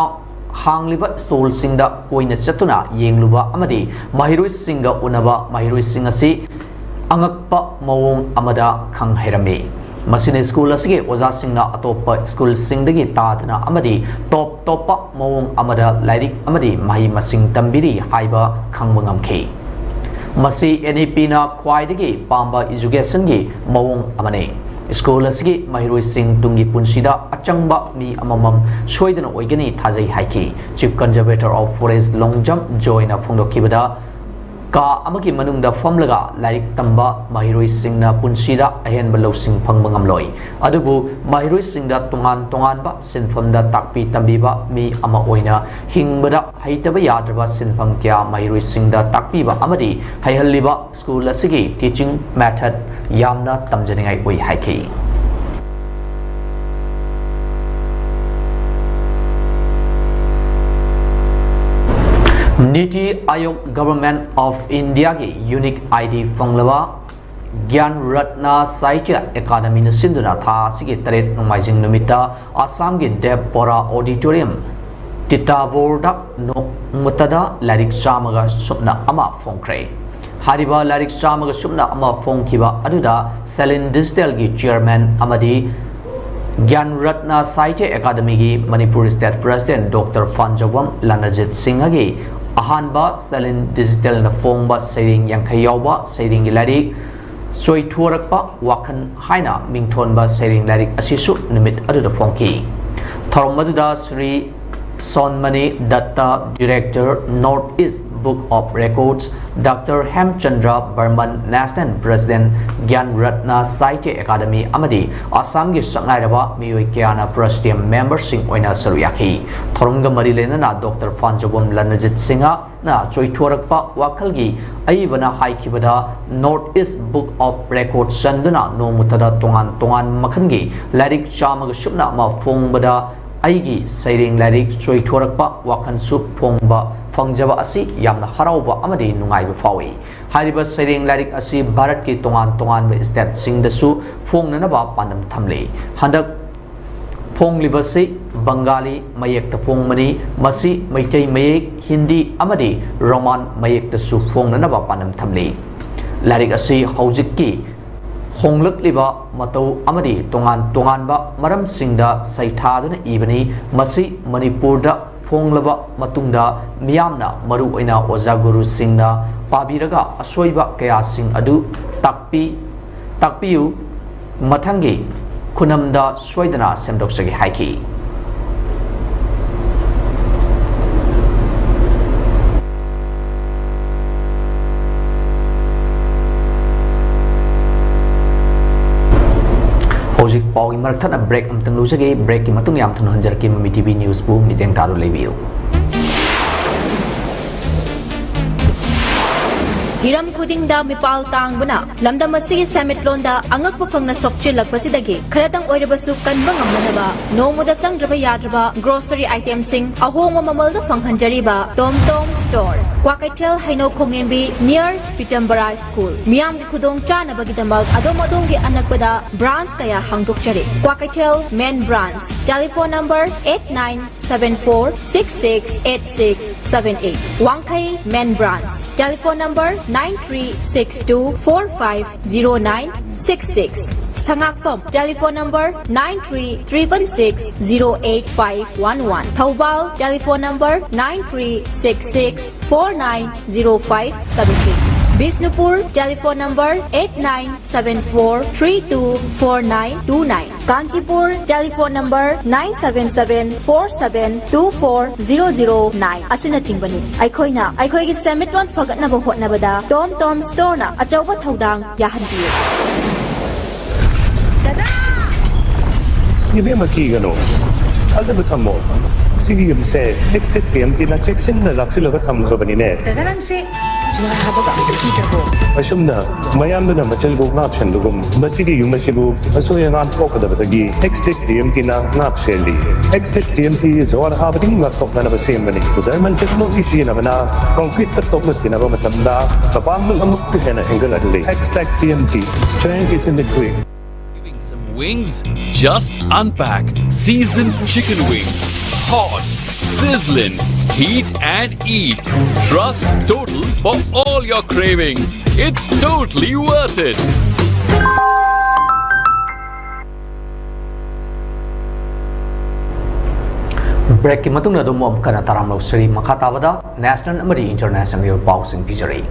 ꯍꯥꯡꯂꯤꯕ stallꯁꯤꯡꯗ ꯀꯣꯏꯅ ꯆꯠꯇꯨꯅ ꯌꯦꯡꯂꯨꯕ ꯑꯃꯗꯤ ꯃꯍꯩꯔꯣꯏꯁꯤꯡꯒ ꯎꯅꯕ, ꯃꯍꯩꯔꯣꯏꯁꯤꯡ ꯑꯁꯤ ꯑꯉꯛꯄ ꯃꯑꯣꯡ ꯑꯃꯗ ꯈꯪ ꯍꯩꯔꯝꯃꯤ꯫ ꯃꯁꯤꯅ school ꯑꯁꯤꯒꯤ ꯑꯣꯖꯥꯁꯤꯡꯅ ꯑꯇꯣꯞꯄ schoolꯁꯤꯡꯗꯒꯤ ꯇꯥꯗꯅ ꯑꯃꯗꯤ ꯇꯣꯞ ꯇꯣꯞꯄ ꯃꯑꯣꯡ ꯑꯃꯗ ꯂꯥꯏꯔꯤꯛ ꯑꯃꯗꯤ ꯃꯍꯩ ꯃꯁꯤꯡ ꯇꯝꯕꯤꯔꯤ ꯍꯥꯏꯕ ꯈꯪꯕ ꯉꯝꯈꯤ꯫ ꯃꯁꯤ N E Pꯅ ꯈ꯭ꯋꯥꯏꯗꯒꯤ ꯄꯥꯝꯕ educationꯒꯤ ꯃꯑꯣꯡ ꯑꯃꯅꯤ꯫ School ꯑꯁꯤꯒꯤ ꯃꯍꯩꯔꯣꯏꯁꯤꯡ ꯇꯨꯡꯒꯤ ꯄꯨꯟꯁꯤꯗ ꯑꯆꯪꯕ ꯃꯤ ꯑꯃꯃꯝ ꯁꯣꯏꯗꯅ ꯑꯣꯏꯒꯅꯤ ꯊꯥꯖꯩ ꯍꯥꯏꯈꯤ꯫ Chief Conservator of Forest Longjam ꯖꯣꯏꯅ ꯐꯣꯡꯗꯣꯛꯈꯤꯕꯗ, ꯀꯥ ꯑꯃꯒꯤ ꯃꯅꯨꯡꯗ ꯐꯝꯂꯒ ꯂꯥꯏꯔꯤꯛ ꯇꯝꯕ ꯃꯍꯩꯔꯣꯏꯁꯤꯡꯅ ꯄꯨꯟꯁꯤꯗ ꯑꯍꯦꯟꯕ ꯂꯧꯁꯤꯡ ꯐꯪꯕ ꯉꯝꯂꯣꯏ꯫ ꯑꯗꯨꯕꯨ ꯃꯍꯩꯔꯣꯏꯁꯤꯡꯗ ꯇꯣꯉꯥꯟ ꯇꯣꯉꯥꯟꯕ ꯁꯤꯟꯐꯝꯗ ꯇꯥꯛꯄꯤ ꯇꯝꯕꯤꯕ ꯃꯤ ꯑꯃ ꯑꯣꯏꯅ ꯍꯤꯡꯕꯗ ꯍꯩꯇꯕ ꯌꯥꯗ꯭ꯔꯕ ꯁꯤꯟꯐꯝ ꯀꯌꯥ ꯃꯍꯩꯔꯣꯏꯁꯤꯡꯗ ꯇꯥꯛꯄꯤꯕ ꯑꯃꯗꯤ ꯍꯩꯍꯜꯂꯤꯕ school ꯑꯁꯤꯒꯤ teaching method ꯌꯥꯝꯅ ꯇꯝꯖꯅꯤꯡꯉꯥꯏ ꯑꯣꯏ ꯍꯥꯏꯈꯤ꯫ NITI Aayog Government of Indiaꯒꯤ unique I D ꯐꯪꯂꯕ ꯒ꯭ꯌꯥꯟ ꯔꯠꯅ ꯁꯥꯍꯤꯇ꯭ꯌ ꯑꯦꯀꯥꯗꯃꯤꯅ ꯁꯤꯟꯗꯨꯅ ꯊꯥ ꯑꯁꯤꯒꯤ ꯇꯔꯦꯠ ꯅꯣꯡꯃꯥꯏꯖꯤꯡ ꯅꯨꯃꯤꯠꯇ ꯑꯁꯥꯝꯒꯤ ꯗꯦꯕ ꯕꯣꯔꯥ Auditorium ꯇꯤꯇꯥꯕꯣꯔꯗ ꯅꯣꯡꯃꯇꯗ ꯂꯥꯏꯔꯤꯛ ꯆꯥꯝꯃꯒ ꯁꯨꯞꯅ ꯑꯃ ꯐꯣꯡꯈ꯭ꯔꯦ꯫ ꯍꯥꯏꯔꯤꯕ ꯂꯥꯏꯔꯤꯛ ꯆꯥꯝꯃꯒ ꯁꯨꯞꯅ ꯑꯃ ꯐꯣꯡꯈꯤꯕ ꯑꯗꯨꯗ ꯁꯦꯂꯤꯟ ꯗꯤꯖꯤꯇꯦꯜꯒꯤ ꯆꯤꯌꯔꯃꯦꯟ ꯑꯃꯗꯤ ꯒ꯭ꯌꯥꯟ ꯔꯠꯅ ꯁꯥꯍꯤꯇ꯭ꯌ ꯑꯦꯀꯥꯗꯃꯤꯒꯤ Manipur state president doctor Phanjoubam Lalnajit ꯁꯤꯡꯍꯒꯤ ꯑꯍꯥꯟꯕ ꯁꯦꯂꯤꯟ ꯗꯤꯖꯤꯇꯦꯜꯅ ꯐꯣꯡꯕ ꯁꯩꯔꯦꯡ ꯌꯥꯡꯈꯩ ꯌꯥꯎꯕ ꯁꯩꯔꯦꯡꯒꯤ ꯂꯥꯏꯔꯤꯛ ꯆꯣꯏꯊꯣꯔꯛꯄ ꯋꯥꯈꯜ ꯍꯥꯏꯅ ꯃꯤꯡꯊꯣꯟꯕ ꯁꯩꯔꯦꯡ ꯂꯥꯏꯔꯤꯛ ꯑꯁꯤꯁꯨ ꯅꯨꯃꯤꯠ ꯑꯗꯨꯗ ꯐꯣꯡꯈꯤ꯫ ꯊꯧꯔꯝ ꯑꯗꯨꯗ Shri Sonmani Datta, director, North East Book of Records, doctor Hemchandra Barman, national president, Gyan Ratna Sahitya academy ꯑꯃꯗꯤ ꯑꯁꯥꯝꯒꯤ ꯁꯛꯅꯥꯏꯔꯕ ꯃꯤꯑꯣꯏ ꯀꯌꯥꯅ ꯄ꯭ꯔꯦꯁꯤꯗꯤꯌꯝ ꯃꯦꯝꯕꯔꯁꯤꯡ ꯑꯣꯏꯅ ꯁꯔꯨꯛ ꯌꯥꯈꯤ꯫ ꯊꯧꯔꯝꯒ ꯃꯔꯤ ꯂꯩꯅꯅ ꯗꯣꯛꯇꯔ ꯐꯥꯟꯖꯧꯕꯝ ꯂꯥꯜꯅꯖꯤꯠ ꯁꯤꯡꯍ ꯅ ꯆꯣꯏꯊꯣꯔꯛꯄ ꯋꯥꯈꯜꯒꯤ ꯑꯏꯕꯅ ꯍꯥꯏꯈꯤꯕꯗ, North East Book of Records ꯆꯟꯗꯨꯅ ꯅꯣꯡꯃꯇꯗ ꯇꯣꯉꯥꯟ ꯇꯣꯉꯥꯟꯕ ꯃꯈꯜꯒꯤ ꯂꯥꯏꯔꯤꯛ ꯆꯥꯝꯃꯒ ꯁꯨꯞꯅ ꯑꯃ ꯐꯣꯡꯕꯗ ꯑꯩꯒꯤ ꯁꯩꯔꯦꯡ ꯂꯥꯏꯔꯤꯛ ꯆꯣꯏꯊꯣꯔꯛꯄ ꯋꯥꯈꯜꯁꯨ ꯐꯣꯡꯕ ꯐꯪꯖꯕ ꯑꯁꯤ ꯌꯥꯝꯅ ꯍꯔꯥꯎꯕ ꯑꯃꯗꯤ ꯅꯨꯡꯉꯥꯏꯕ ꯐꯥꯎꯏ꯫ ꯍꯥꯏꯔꯤꯕ ꯁꯩꯔꯦꯡ ꯂꯥꯏꯔꯤꯛ ꯑꯁꯤ ꯚꯥꯔꯠꯀꯤ ꯇꯣꯉꯥꯟ ꯇꯣꯉꯥꯟꯕ ꯁ꯭ꯇꯦꯠꯁꯤꯡꯗꯁꯨ ꯐꯣꯡꯅꯅꯕ ꯄꯥꯟꯗꯝ ꯊꯝꯂꯤ꯫ ꯍꯟꯗꯛ ꯐꯣꯡꯂꯤꯕꯁꯤ ꯕꯪꯒꯥꯂꯤ ꯃꯌꯦꯛꯇ ꯐꯣꯡꯕꯅꯤ꯫ ꯃꯁꯤ ꯃꯩꯇꯩ ꯃꯌꯦꯛ, ꯍꯤꯟꯗꯤ ꯑꯃꯗꯤ ꯔꯣꯃꯥꯟ ꯃꯌꯦꯛꯇꯁꯨ ꯐꯣꯡꯅꯅꯕ ꯄꯥꯟꯗꯝ ꯊꯝꯂꯤ꯫ ꯂꯥꯏꯔꯤꯛ ꯑꯁꯤ ꯍꯧꯖꯤꯛꯀꯤ ꯍꯣꯡꯂꯛꯂꯤꯕ ꯃꯇꯧ ꯑꯃꯗꯤ ꯇꯣꯉꯥꯟ ꯇꯣꯉꯥꯟꯕ ꯃꯔꯝꯁꯤꯡꯗ ꯁꯩꯊꯥꯗꯨꯅ ꯏꯕꯅꯤ꯫ ꯃꯁꯤ ꯃꯅꯤꯄꯨꯔꯗ ꯐꯣꯡꯂꯕ ꯃꯇꯨꯡꯗ ꯃꯤꯌꯥꯝꯅ, ꯃꯔꯨꯑꯣꯏꯅ ꯑꯣꯖꯥ ꯒꯨꯔꯨꯁꯤꯡꯅ ꯄꯥꯕꯤꯔꯒ ꯑꯁꯣꯏꯕ ꯀꯌꯥꯁꯤꯡ ꯑꯗꯨ ꯇꯥꯛꯄꯤ, ꯇꯥꯛꯄꯤꯌꯨ꯫ ꯃꯊꯪꯒꯤ ꯈꯨꯅꯝꯗ ꯁꯣꯏꯗꯅ ꯁꯦꯝꯗꯣꯛꯆꯒꯦ ꯍꯥꯏꯈꯤ꯫ ꯍꯧꯖꯤꯛ ꯄꯥꯎꯒꯤ ꯃꯔꯛ ꯊꯠꯅ ꯕ꯭ꯔꯦꯛ ꯑꯃꯇꯪ ꯂꯧꯖꯒꯦ꯫ ꯕ꯭ꯔꯦꯛꯀꯤ ꯃꯇꯨꯡ ꯌꯥꯝ ꯊꯨꯅ ꯍꯟꯖꯔꯛꯀꯦ꯫ ꯃꯃꯤ ꯇꯤ ꯚꯤ ꯅ꯭ꯌꯨꯁꯄꯨ ꯃꯤꯠꯌꯦꯡ ꯇꯥꯗꯨꯅ ꯂꯩꯕꯤꯌꯨ꯫ ꯍꯤꯔꯝ ꯈꯨꯗꯤꯡꯗ ꯃꯤꯄꯥꯜ ꯇꯥꯡꯕꯅ ꯂꯝꯗꯝ ꯑꯁꯤꯒꯤ ꯁꯦꯟꯃꯤꯠꯂꯣꯟꯗ ꯑꯉꯛꯄ ꯐꯪꯅ ꯁꯣꯛꯆꯤꯜꯂꯛꯄꯁꯤꯗꯒꯤ ꯈꯔꯗꯪ ꯑꯣꯏꯔꯕꯁꯨ ꯀꯟꯕ ꯉꯝꯅꯅꯕ ꯅꯣꯡꯃꯗ ꯆꯪꯗ꯭ꯔꯕ ꯌꯥꯗ꯭ꯔꯕ grocery itemꯁꯤꯡ ꯑꯍꯣꯡꯕ ꯃꯃꯜꯗ ꯐꯪꯍꯟꯖꯔꯤꯕ ꯇꯣꯝ ꯇꯣꯝ store, ꯀ꯭ꯋꯥꯀꯩꯊꯦꯜ ꯍꯩꯅꯧ ꯈꯣꯡꯉꯦꯝꯕꯤ near ꯄꯤꯇꯝꯕꯔꯥ school꯫ ꯃꯤꯌꯥꯝꯒꯤ ꯈꯨꯗꯣꯡ ꯆꯥꯅꯕꯒꯤꯗꯃꯛ ꯑꯗꯣꯝ ꯑꯗꯣꯝꯒꯤ ꯑꯅꯛꯄꯗ branch ꯀꯌꯥ ꯍꯥꯡꯗꯣꯛꯆꯔꯤ꯫ Kwakeithel main branch, telephone number eight nine seven four six six eight six seven eight꯫ ꯋꯥꯡꯈꯩ main branch, telephone number nine three six two four five zero nine six six꯫ ꯁꯉꯥꯛꯐꯝ, telephone number nine three triple six zero eight five one one꯫ Thoubal, telephone number nine three six six four nine zero five seven eight꯫ Bishnupur, telephone number eight nine seven four three two four nine two nine꯫ Kanchipur, telephone number nine seven seven four seven two four zero zero nine ꯑꯁꯤꯅꯆꯤꯡꯕꯅꯤ꯫ ꯑꯩꯈꯣꯏꯅ ꯑꯩꯈꯣꯏꯒꯤ ꯁꯦꯟꯃꯤꯠꯂꯣꯟ ꯐꯒꯠꯅꯕ ꯍꯣꯠꯅꯕꯗ ꯇꯣꯝ ꯇꯣꯝ storeꯅ ꯑꯆꯧꯕ ꯊꯧꯗꯥꯡ ꯌꯥꯍꯟꯕꯤꯌꯨ꯫ ꯏꯕꯦꯝꯃ, ꯀꯤꯒꯅꯨ, ꯊꯥꯖꯕ ꯊꯝꯃꯣ꯫ ꯁꯤꯒꯤ ꯌꯨꯝꯁꯦ ꯑꯦꯛꯁꯇꯦꯛ ꯇꯤ ꯑꯦꯝ ꯇꯤꯅ ꯆꯦꯛꯁꯤꯟꯅ ꯂꯥꯛꯁꯤꯜꯂꯒ ꯊꯝꯈ꯭ꯔꯕꯅꯤꯅꯦ꯫ ꯗꯗꯥ, ꯅꯪꯁꯦ ꯖꯨꯋꯥꯔ ꯍꯥꯕꯒ ꯑꯝꯇ ꯀꯤꯗ꯭ꯔꯕꯣ? ꯑꯁꯨꯝꯅ ꯃꯌꯥꯝꯗꯨꯅ ꯃꯆꯤꯜꯕꯨ ꯉꯥꯛꯁꯟꯕꯒꯨꯝ, ꯃꯁꯤꯒꯤ ꯌꯨꯝ ꯑꯁꯤꯕꯨ ꯑꯁꯣꯏ ꯑꯉꯥꯝ ꯊꯣꯛꯀꯗꯕꯗꯒꯤ ꯑꯦꯛꯁꯇꯦꯛ ꯇꯤ ꯑꯦꯝ ꯇꯤꯅ ꯉꯥꯛ ꯁꯦꯜꯂꯤ꯫ ꯑꯦꯛꯁꯇꯦꯛ ꯇꯤ ꯑꯦꯝ ꯇꯤ ꯖꯨꯋꯥꯔ ꯍꯥꯕꯗꯒꯤ ꯉꯥꯛꯊꯣꯛꯅꯅꯕ ꯁꯦꯝꯕꯅꯤ꯫ ꯖꯔꯃꯟ ꯇꯦꯛꯅꯣꯂꯣꯖꯤ ꯁꯤꯖꯤꯟꯅꯕꯅ ꯀꯪꯀ꯭ꯔꯤꯠꯇ ꯇꯣꯛꯂꯛꯈꯤꯅꯕ ꯃꯇꯝꯗ ꯃꯄꯥꯡꯒꯜ ꯑꯃꯨꯛꯀ ꯍꯦꯟꯅ ꯍꯦꯟꯒꯠꯍꯜꯂꯤ꯫ Xtech T M T, strength is in the grit. Craving some wings? Just unpack seasoned chicken wings. Hot, sizzling, heat and eat. Trust Total for all your cravings. It's totally worth it. ꯕ꯭ꯔꯦꯛꯀꯤ ꯃꯇꯨꯡꯗ ꯑꯗꯨꯝ ꯑꯃꯨꯛ ꯍꯟꯅ ꯇꯥꯔꯥꯝ ꯂꯧꯁꯤꯔꯤ꯫ ꯃꯈꯥ ꯇꯥꯕꯗ national ꯑꯃꯗꯤ ꯏꯟꯇꯔꯅꯦꯁꯅꯦꯜꯒꯤ ꯑꯣꯏꯕ ꯄꯥꯎꯁꯤꯡ ꯄꯤꯖꯔꯤ꯫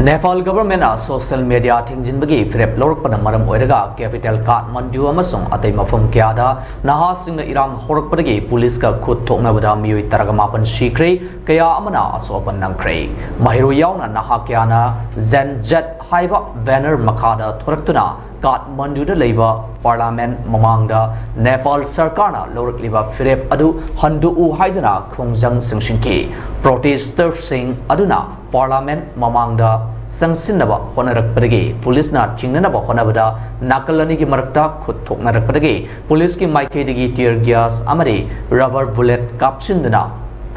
ꯅꯦꯄꯥꯜ ꯒꯚꯔꯟꯃꯦꯟꯅ ꯁꯣꯁꯤꯌꯦꯜ ꯃꯤꯗꯤꯌꯥ ꯊꯤꯡꯖꯤꯟꯕꯒꯤ ꯐꯤꯔꯦꯞ ꯂꯧꯔꯛꯄꯅ ꯃꯔꯝ ꯑꯣꯏꯔꯒ ꯀꯦꯄꯤꯇꯦꯜ ꯀꯥꯊꯃꯟꯗꯨ ꯑꯃꯁꯨꯡ ꯑꯇꯩ ꯃꯐꯝ ꯀꯌꯥꯗ ꯅꯍꯥꯁꯤꯡꯅ ꯏꯔꯥꯡ ꯍꯧꯔꯛꯄꯗꯒꯤ ꯄꯨꯂꯤꯁꯀ ꯈꯨꯠ ꯊꯣꯛꯅꯕꯗ ꯃꯤꯑꯣꯏ ꯇꯔꯥꯒ ꯃꯥꯄꯟ ꯁꯤꯈ꯭ꯔꯦ, ꯀꯌꯥ ꯑꯃꯅ ꯑꯁꯣꯛ ꯑꯄꯟ ꯅꯪꯈ꯭ꯔꯦ꯫ ꯃꯍꯩꯔꯣꯏ ꯌꯥꯎꯅ ꯅꯍꯥ ꯀꯌꯥꯅ ꯖꯦꯟ ꯖꯦꯠ ꯍꯥꯏꯕ ꯕꯦꯅꯔ ꯃꯈꯥꯗ ꯊꯣꯔꯛꯇꯨꯅ ꯀꯥꯊꯃꯟꯗꯨꯗ ꯂꯩꯕ ꯄꯥꯔꯂꯥꯃꯦꯟ ꯃꯃꯥꯡꯗ ꯅꯦꯄꯥꯜ ꯁꯔꯀꯥꯔꯅ ꯂꯧꯔꯛꯂꯤꯕ ꯐꯤꯔꯦꯞ ꯑꯗꯨ ꯍꯟꯗꯣꯛꯎ ꯍꯥꯏꯗꯨꯅ ꯈꯣꯡꯖꯪ ꯆꯪꯁꯤꯟꯈꯤ꯫ ꯄ꯭ꯔꯣꯇꯦꯁꯇꯔꯁꯤꯡ ꯑꯗꯨꯅ Parliament ꯃꯃꯥꯡꯗ ꯆꯪꯁꯤꯟꯅꯕ ꯍꯣꯠꯅꯔꯛꯄꯗꯒꯤ, ꯄꯨꯂꯤꯁꯅ ꯆꯤꯡꯅꯅꯕ ꯍꯣꯠꯅꯕꯗ ꯅꯥꯀꯜ ꯑꯅꯤꯒꯤ ꯃꯔꯛꯇ ꯈꯨꯠ ꯊꯣꯛꯅꯔꯛꯄꯗꯒꯤ ꯄꯨꯂꯤꯁꯀꯤ ꯃꯥꯏꯀꯩꯗꯒꯤ tear gas ꯑꯃꯗꯤ rubber bullet ꯀꯥꯞꯁꯤꯟꯗꯨꯅ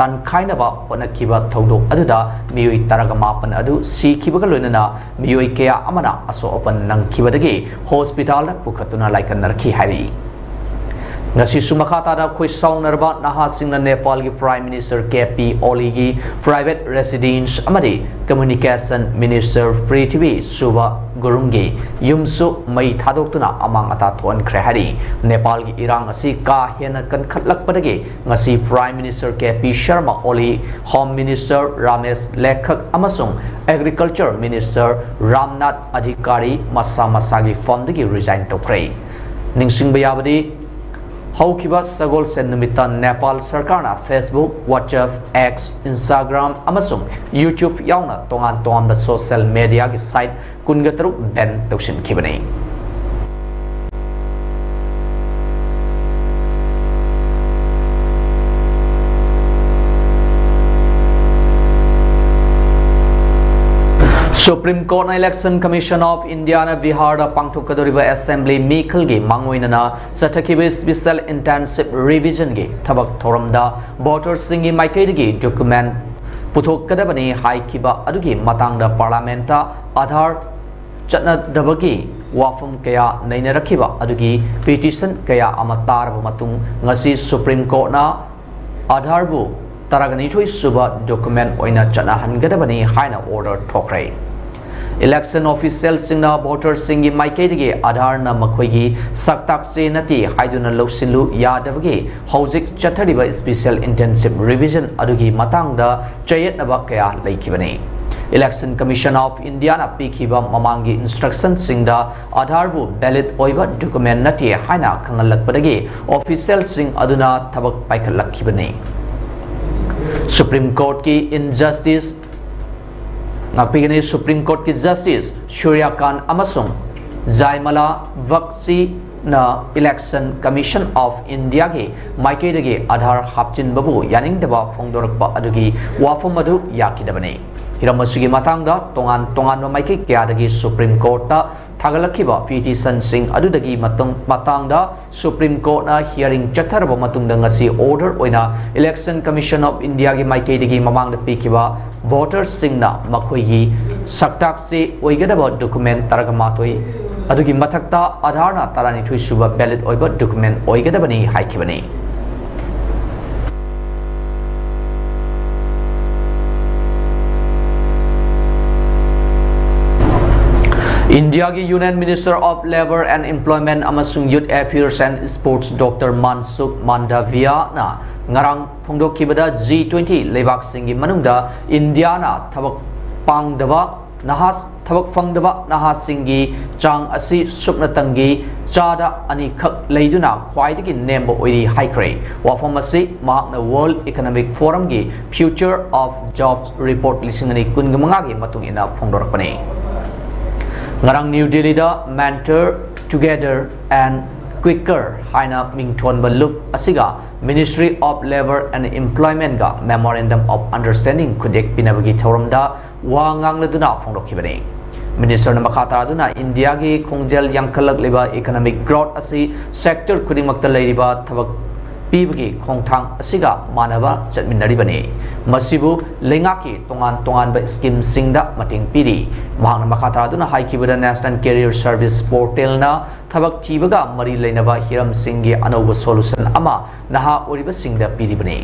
ꯇꯥꯟꯈꯥꯏꯅꯕ ꯍꯣꯠꯅꯈꯤꯕ ꯊꯧꯗꯣꯛ ꯑꯗꯨꯗ ꯃꯤꯑꯣꯏ ꯇꯔꯥꯃꯥꯄꯟ ꯑꯗꯨ ꯁꯤꯈꯤꯕꯒ ꯂꯣꯏꯅꯅ ꯃꯤꯑꯣꯏ ꯀꯌꯥ ꯑꯃꯅ ꯑꯁꯣꯛ ꯑꯄꯟ ꯅꯪꯈꯤꯕꯗꯒꯤ hospitalꯗ ꯄꯨꯈꯠꯇꯨꯅ ꯂꯥꯏꯀꯠꯅꯔꯛꯈꯤ ꯍꯥꯏꯔꯤ꯫ ꯉꯁꯤꯁꯨ ꯃꯈꯥ ꯇꯥꯅ ꯈꯣꯏ ꯁꯥꯎꯅꯔꯕ ꯅꯍꯥꯁꯤꯡꯅ ꯅꯦꯄꯥꯜꯒꯤ Prime Minister K P Olyꯒꯤ private residence ꯑꯃꯗꯤ Communication Minister Prithvi Subha Gurungꯒꯤ ꯌꯨꯝꯁꯨ ꯃꯩ ꯊꯥꯗꯣꯛꯇꯨꯅ ꯑꯃꯥꯡ ꯑꯇꯥ ꯊꯣꯛꯍꯟꯈ꯭ꯔꯦ ꯍꯥꯏꯔꯤ꯫ ꯅꯦꯄꯥꯜꯒꯤ ꯏꯔꯥꯡ ꯑꯁꯤ ꯀꯥ ꯍꯦꯟꯅ ꯀꯟꯈꯠꯂꯛꯄꯗꯒꯤ ꯉꯁꯤ Prime Minister K P Sharma Oly, Home Minister Ramesh Lekhak ꯑꯃꯁꯨꯡ Agriculture Minister Ramnath Adhikari ꯃꯁꯥ ꯃꯁꯥꯒꯤ ꯐꯝꯗꯒꯤ resign ꯇꯧꯈ꯭ꯔꯦ꯫ ꯅꯤꯡꯁꯤꯡꯕ ꯌꯥꯕꯗꯤ, ꯍꯧꯈꯤꯕ ꯁꯒꯣꯜꯁꯦꯟ ꯅꯨꯃꯤꯠꯇ ꯅꯦꯄꯥꯜ ꯁꯔꯀꯥꯔꯅ Facebook, WhatsApp, X, Instagram ꯑꯃꯁꯨꯡ YouTube ꯌꯥꯎꯅ ꯇꯣꯉꯥꯟ ꯇꯣꯉꯥꯟꯕ social mediaꯒꯤ site ꯀꯨꯟꯒ ꯇꯔꯨꯛ ban ꯇꯧꯁꯤꯟꯈꯤꯕꯅꯤ꯫ Supreme Courtꯅ Election Commission of Indiaꯅ ꯕꯤꯍꯥꯔꯗ ꯄꯥꯡꯊꯣꯛꯀꯗꯧꯔꯤꯕ assembly ꯃꯤꯈꯜꯒꯤ ꯃꯥꯡꯑꯣꯏꯅꯅ ꯆꯠꯊꯈꯤꯕ special intensive revisionꯒꯤ ꯊꯕꯛ ꯊꯧꯔꯝꯗ voterꯁꯤꯡꯒꯤ ꯃꯥꯏꯀꯩꯗꯒꯤ document ꯄꯨꯊꯣꯛꯀꯗꯕꯅꯤ ꯍꯥꯏꯈꯤꯕ ꯑꯗꯨꯒꯤ ꯃꯇꯥꯡꯗ parliamentꯇ Aadhaar ꯆꯠꯅꯗꯕꯒꯤ ꯋꯥꯐꯝ ꯀꯌꯥ ꯅꯩꯅꯔꯛꯈꯤꯕ ꯑꯗꯨꯒꯤ petition ꯀꯌꯥ ꯑꯃ ꯇꯥꯔꯕ ꯃꯇꯨꯡ, ꯉꯁꯤ Supreme Courtꯅ Aadhaarꯕꯨ ꯇꯔꯥꯅꯤꯊꯣꯏ ꯁꯨꯕ document ꯑꯣꯏꯅ ꯆꯠꯅꯍꯟꯒꯗꯕꯅꯤ ꯍꯥꯏꯅ order ꯊꯣꯛꯈ꯭ꯔꯦ꯫ Election officialꯁꯤꯡꯅ voterꯁꯤꯡꯒꯤ ꯃꯥꯏꯀꯩꯗꯒꯤ Aadhaarꯅ ꯃꯈꯣꯏꯒꯤ ꯁꯛꯇꯥꯛ ꯆꯦ ꯅꯠꯇꯦ ꯍꯥꯏꯗꯨꯅ ꯂꯧꯁꯤꯜꯂꯨ ꯌꯥꯗꯕꯒꯤ ꯍꯧꯖꯤꯛ ꯆꯠꯊꯔꯤꯕ special intensive revision ꯑꯗꯨꯒꯤ ꯃꯇꯥꯡꯗ ꯆꯌꯦꯠꯅꯕ ꯀꯌꯥ ꯂꯩꯈꯤꯕꯅꯤ꯫ Election Commission of Indiaꯅ ꯄꯤꯈꯤꯕ ꯃꯃꯥꯡꯒꯤ instructionꯁꯤꯡꯗ Aadhaarꯕꯨ valid ꯑꯣꯏꯕ document ꯅꯠꯇꯦ ꯍꯥꯏꯅ ꯈꯪꯍꯜꯂꯛꯄꯗꯒꯤ officialꯁꯤꯡ ꯑꯗꯨꯅ ꯊꯕꯛ ꯄꯥꯏꯈꯠꯂꯛꯈꯤꯕꯅꯤ꯫ Supreme Courtꯀꯤ injustice ꯉꯥꯛꯄꯤꯒꯅꯤ꯫ Supreme Courtꯀꯤ Justice ꯁꯨꯔ꯭ꯌꯀꯥꯟ ꯑꯃꯁꯨꯡ ꯖꯥꯏꯃꯂꯥ ꯕꯛꯁꯤꯅ Election Commission of Indiaꯒꯤ ꯃꯥꯏꯀꯩꯗꯒꯤ Aadhaar ꯍꯥꯞꯆꯤꯟꯕꯕꯨ ꯌꯥꯅꯤꯡꯗꯕ ꯐꯣꯡꯗꯣꯔꯛꯄ ꯑꯗꯨꯒꯤ ꯋꯥꯐꯝ ꯑꯗꯨ ꯌꯥꯈꯤꯗꯕꯅꯤ꯫ ꯍꯤꯔꯝ ꯑꯁꯤꯒꯤ ꯃꯇꯥꯡꯗ ꯇꯣꯉꯥꯟ ꯇꯣꯉꯥꯟꯕ ꯃꯥꯏꯀꯩ ꯀꯌꯥꯗꯒꯤ ꯁꯨꯄ꯭ꯔꯤꯝ ꯀꯣꯔꯠꯇ ꯊꯥꯒꯠꯂꯛꯈꯤꯕ ꯄꯤꯇꯤꯁꯟꯁꯤꯡ ꯑꯗꯨꯗꯒꯤ ꯃꯇꯨꯡ-, ꯃꯇꯥꯡꯗ ꯁꯨꯄ꯭ꯔꯤꯝ ꯀꯣꯔꯠꯅ ꯍꯤꯌꯥꯔꯤꯡ ꯆꯠꯊꯔꯕ ꯃꯇꯨꯡꯗ ꯉꯁꯤ ꯑꯣꯔꯗꯔ ꯑꯣꯏꯅ Election Commission of Indiaꯒꯤ ꯃꯥꯏꯀꯩꯗꯒꯤ ꯃꯃꯥꯡꯗ ꯄꯤꯈꯤꯕ ꯚꯣꯇꯔꯁꯤꯡꯅ ꯃꯈꯣꯏꯒꯤ ꯁꯛꯇꯥꯛꯁꯤ ꯑꯣꯏꯒꯗꯕ ꯗꯣꯀꯨꯃꯦꯟ ꯇꯔꯥꯃꯥꯊꯣꯏ ꯑꯗꯨꯒꯤ ꯃꯊꯛꯇ ꯑꯙꯥꯔꯅ ꯇꯔꯥꯅꯤꯊꯣꯏ ꯁꯨꯕ ꯚꯦꯂꯤꯗ ꯑꯣꯏꯕ ꯗꯣꯀꯨꯃꯦꯟ ꯑꯣꯏꯒꯗꯕꯅꯤ ꯍꯥꯏꯈꯤꯕꯅꯤ꯫ ꯏꯟꯗꯤꯌꯥꯒꯤ Union Minister of Labour and Employment ꯑꯃꯁꯨꯡ Youth Affairs and Sports Doctor ꯃꯥꯟꯁꯨꯈ ꯃꯥꯟꯗꯥꯚꯤꯌꯥꯅ ꯉꯔꯥꯡ ꯐꯣꯡꯗꯣꯛꯈꯤꯕꯗ, G twenty ꯂꯩꯕꯥꯛꯁꯤꯡꯒꯤ ꯃꯅꯨꯡꯗ ꯏꯟꯗꯤꯌꯥꯅ ꯊꯕꯛ ꯄꯥꯡꯗꯕ ꯅꯍꯥ, ꯊꯕꯛ ꯐꯪꯗꯕ ꯅꯍꯥꯁꯤꯡꯒꯤ ꯆꯥꯡ ꯑꯁꯤ ꯁꯨꯞꯅꯇꯪꯒꯤ ꯆꯥꯗ ꯑꯅꯤꯈꯛ ꯂꯩꯗꯨꯅ ꯈ꯭ꯋꯥꯏꯗꯒꯤ ꯅꯦꯝꯕ ꯑꯣꯏꯔꯤ ꯍꯥꯏꯈ꯭ꯔꯦ꯫ ꯋꯥꯐꯝ ꯑꯁꯤ ꯃꯍꯥꯛꯅ World Economic Forumꯒꯤ Future of Jobs Report ꯂꯤꯁꯤꯡ ꯑꯅꯤ ꯀꯨꯟꯒ ꯃꯉꯥꯒꯤ ꯃꯇꯨꯡ ꯏꯟꯅ ꯐꯣꯡꯗꯣꯔꯛꯄꯅꯤ꯫ ꯉꯔꯥꯡ ꯅ꯭ꯌꯨ ꯗꯦꯜꯂꯤꯗ Mentor Together and Quicker ꯍꯥꯏꯅ ꯃꯤꯡꯊꯣꯟꯕ ꯂꯨꯞ ꯑꯁꯤꯒ Ministry of Labour and Employmentꯒ Memorandum of Understanding ꯈꯨꯠꯌꯦꯛ ꯄꯤꯅꯕꯒꯤ ꯊꯧꯔꯝꯗ ꯋꯥ ꯉꯥꯡꯂꯗꯨꯅ ꯐꯣꯡꯗꯣꯛꯈꯤꯕꯅꯤ꯫ ꯃꯤꯅꯤꯁꯇꯔꯅ ꯃꯈꯥ ꯇꯥꯗꯨꯅ ꯏꯟꯗꯤꯌꯥꯒꯤ ꯈꯣꯡꯖꯦꯜ ꯌꯥꯡꯈꯠꯂꯛꯂꯤꯕ economic growth ꯑꯁꯤ sector ꯈꯨꯗꯤꯡꯃꯛꯇ ꯂꯩꯔꯤꯕ ꯊꯕꯛ ꯄꯤꯕꯒꯤ ꯈꯣꯡꯊꯥꯡ ꯑꯁꯤꯒ ꯃꯥꯟꯅꯕ ꯆꯠꯃꯤꯟꯅꯔꯤꯕꯅꯤ꯫ ꯃꯁꯤꯕꯨ ꯂꯩꯉꯥꯛꯀꯤ ꯇꯣꯉꯥꯟ ꯇꯣꯉꯥꯟꯕ schemeꯁꯤꯡꯗ ꯃꯇꯦꯡ ꯄꯤꯔꯤ꯫ ꯃꯍꯥꯛꯅ ꯃꯈꯥ ꯇꯥꯗꯨꯅ ꯍꯥꯏꯈꯤꯕꯗ, National Career Service Portalꯅ ꯊꯕꯛ ꯊꯤꯕꯒ ꯃꯔꯤ ꯂꯩꯅꯕ ꯍꯤꯔꯝꯁꯤꯡꯒꯤ ꯑꯅꯧꯕ solution ꯑꯃ ꯅꯍꯥ ꯑꯣꯏꯔꯤꯕꯁꯤꯡꯗ ꯄꯤꯔꯤꯕꯅꯤ꯫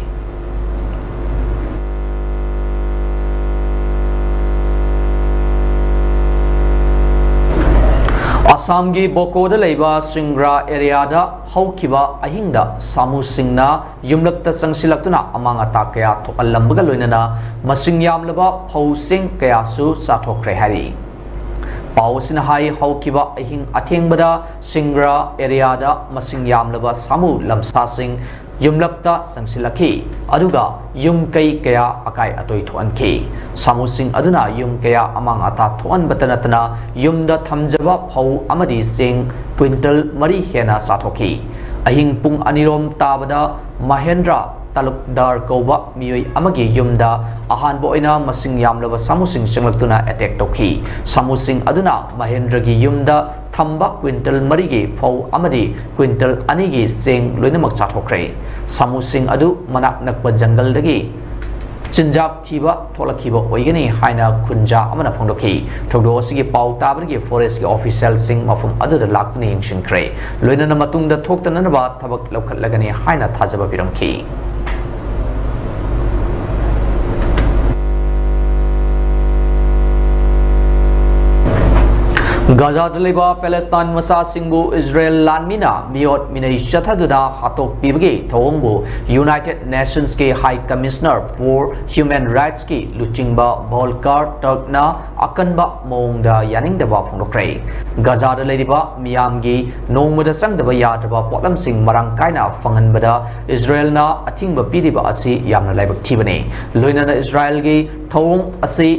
ꯑꯁꯥꯝꯒꯤ ꯕꯣꯀꯣꯗ ꯂꯩꯕ ꯁꯤꯡꯒ꯭ꯔꯥ areaꯗ ꯍꯧꯈꯤꯕ ꯑꯍꯤꯡꯗ ꯁꯥꯃꯨꯁꯤꯡꯅ ꯌꯨꯝꯂꯛꯇ ꯆꯪꯁꯤꯜꯂꯛꯇꯨꯅ ꯑꯃꯥꯡ ꯑꯇꯥ ꯀꯌꯥ ꯊꯣꯛꯍꯜꯂꯝꯕꯒ ꯂꯣꯏꯅꯅ ꯃꯁꯤꯡ ꯌꯥꯝꯂꯕ ꯐꯧꯁꯤꯡ ꯀꯌꯥꯁꯨ ꯆꯥꯊꯣꯛꯈ꯭ꯔꯦ ꯍꯥꯏꯔꯤ꯫ ꯄꯥꯎ ꯑꯁꯤꯅ ꯍꯥꯏ, ꯍꯧꯈꯤꯕ ꯑꯍꯤꯡ ꯑꯊꯦꯡꯕꯗ ꯁꯤꯡꯒ꯭ꯔꯥ areaꯗ ꯃꯁꯤꯡ ꯌꯥꯝꯂꯕ ꯁꯥꯃꯨ ꯂꯝꯁꯥꯁꯤꯡ ꯌꯨꯝꯂꯛꯇ ꯆꯪꯁꯤꯜꯂꯛꯈꯤ, ꯑꯗꯨꯒ ꯌꯨꯝ ꯀꯩ ꯀꯌꯥ ꯑꯀꯥꯏ ꯑꯇꯣꯏ ꯊꯣꯛꯍꯟꯈꯤ꯫ ꯁꯥꯃꯨꯁꯤꯡ ꯑꯗꯨꯅ ꯌꯨꯝ ꯀꯌꯥ ꯑꯃꯥꯡ ꯑꯇꯥ ꯊꯣꯛꯍꯟꯕꯇ ꯅꯠꯇꯅ ꯌꯨꯝꯗ ꯊꯝꯖꯕ ꯐꯧ ꯑꯃꯗꯤ ꯆꯦꯡ ꯀ꯭ꯋꯤꯟꯇꯜ ꯃꯔꯤ ꯍꯦꯟꯅ ꯆꯥꯊꯣꯛꯈꯤ꯫ ꯑꯍꯤꯡ ꯄꯨꯡ ꯑꯅꯤꯔꯣꯝ ꯇꯥꯕꯗ ꯃꯍꯦꯟꯗ꯭ꯔ ꯇꯥꯂꯨꯛꯗꯥꯔ ꯀꯧꯕ ꯃꯤꯑꯣꯏ ꯑꯃꯒꯤ ꯌꯨꯝꯗ ꯑꯍꯥꯟꯕ ꯑꯣꯏꯅ ꯃꯁꯤꯡ ꯌꯥꯝꯂꯕ ꯁꯥꯃꯨꯁꯤꯡ ꯆꯪꯂꯛꯇꯨꯅ ꯑꯦꯇꯦꯛ ꯇꯧꯈꯤ꯫ ꯁꯥꯃꯨꯁꯤꯡ ꯑꯗꯨꯅ ꯃꯍꯦꯟꯗ꯭ꯔꯒꯤ ꯌꯨꯝꯗ ꯊꯝꯕ ꯀ꯭ꯋꯤꯟꯇꯜ ꯃꯔꯤꯒꯤ ꯐꯧ ꯑꯃꯗꯤ ꯀ꯭ꯋꯤꯟꯇꯜ ꯑꯅꯤꯒꯤ ꯆꯦꯡ ꯂꯣꯏꯅꯃꯛ ꯆꯥꯊꯣꯛꯈ꯭ꯔꯦ꯫ ꯁꯥꯃꯨꯁꯤꯡ ꯑꯗꯨ ꯃꯅꯥꯛ ꯅꯛꯄ ꯖꯪꯒꯜꯗꯒꯤ ꯆꯤꯟꯖꯥꯛ ꯊꯤꯕ ꯊꯣꯛꯂꯛꯈꯤꯕ ꯑꯣꯏꯒꯅꯤ ꯍꯥꯏꯅ ꯈꯨꯟꯖꯥ ꯑꯃꯅ ꯐꯣꯡꯗꯣꯛꯈꯤ꯫ ꯊꯧꯗꯣꯛ ꯑꯁꯤꯒꯤ ꯄꯥꯎ ꯇꯥꯕꯗꯒꯤ ꯐꯣꯔꯦꯁ꯭ꯠꯀꯤ ꯑꯣꯐꯤꯁꯤꯌꯦꯜꯁꯤꯡ ꯃꯐꯝ ꯑꯗꯨꯗ ꯂꯥꯛꯇꯨꯅ ꯌꯦꯡꯁꯤꯟꯈ꯭ꯔꯦ꯫ ꯂꯣꯏꯅꯅ ꯃꯇꯨꯡꯗ ꯊꯣꯛꯇꯅꯅꯕ ꯊꯕꯛ ꯂꯧꯈꯠꯂꯒꯅꯤ ꯍꯥꯏꯅ ꯊꯥꯖꯕ ꯄꯤꯔꯝꯈꯤ꯫ ꯒꯥꯖꯥꯗ ꯂꯩꯕ ꯄꯦꯂꯦꯁꯇꯥꯏꯟ ꯃꯆꯥꯁꯤꯡꯕꯨ ꯏꯖꯔꯦꯜ ꯂꯥꯟꯃꯤꯅ ꯃꯤꯑꯣꯠ ꯃꯤꯅꯩ ꯆꯠꯊꯗꯨꯅ ꯍꯥꯠꯇꯣꯛꯄꯤꯕꯒꯤ ꯊꯧꯑꯣꯡꯕꯨ United Nations ꯀꯤ High Commissioner for Human Rights ꯀꯤ ꯂꯨꯆꯤꯡꯕ ꯚꯣꯜꯀꯥꯔ ꯇꯔꯛꯅ ꯑꯀꯟꯕ ꯃꯑꯣꯡꯗ ꯌꯥꯅꯤꯡꯗꯕ ꯐꯣꯡꯗꯣꯛꯈ꯭ꯔꯦ꯫ ꯒꯥꯖꯥꯗ ꯂꯩꯔꯤꯕ ꯃꯤꯌꯥꯝꯒꯤ ꯅꯣꯡꯃꯗ ꯆꯪꯗꯕ ꯌꯥꯗ꯭ꯔꯕ ꯄꯣꯠꯂꯝꯁꯤꯡ ꯃꯔꯥꯡ ꯀꯥꯏꯅ ꯐꯪꯍꯟꯕꯗ ꯏꯖꯔꯦꯜꯅ ꯑꯊꯤꯡꯕ ꯄꯤꯔꯤꯕ ꯑꯁꯤ ꯌꯥꯝꯅ ꯂꯥꯏꯕꯛ ꯊꯤꯕꯅꯤ꯫ ꯂꯣꯏꯅꯅ ꯏꯖꯔꯦꯜꯒꯤ ꯊꯧꯑꯣꯡ ꯑꯁꯤ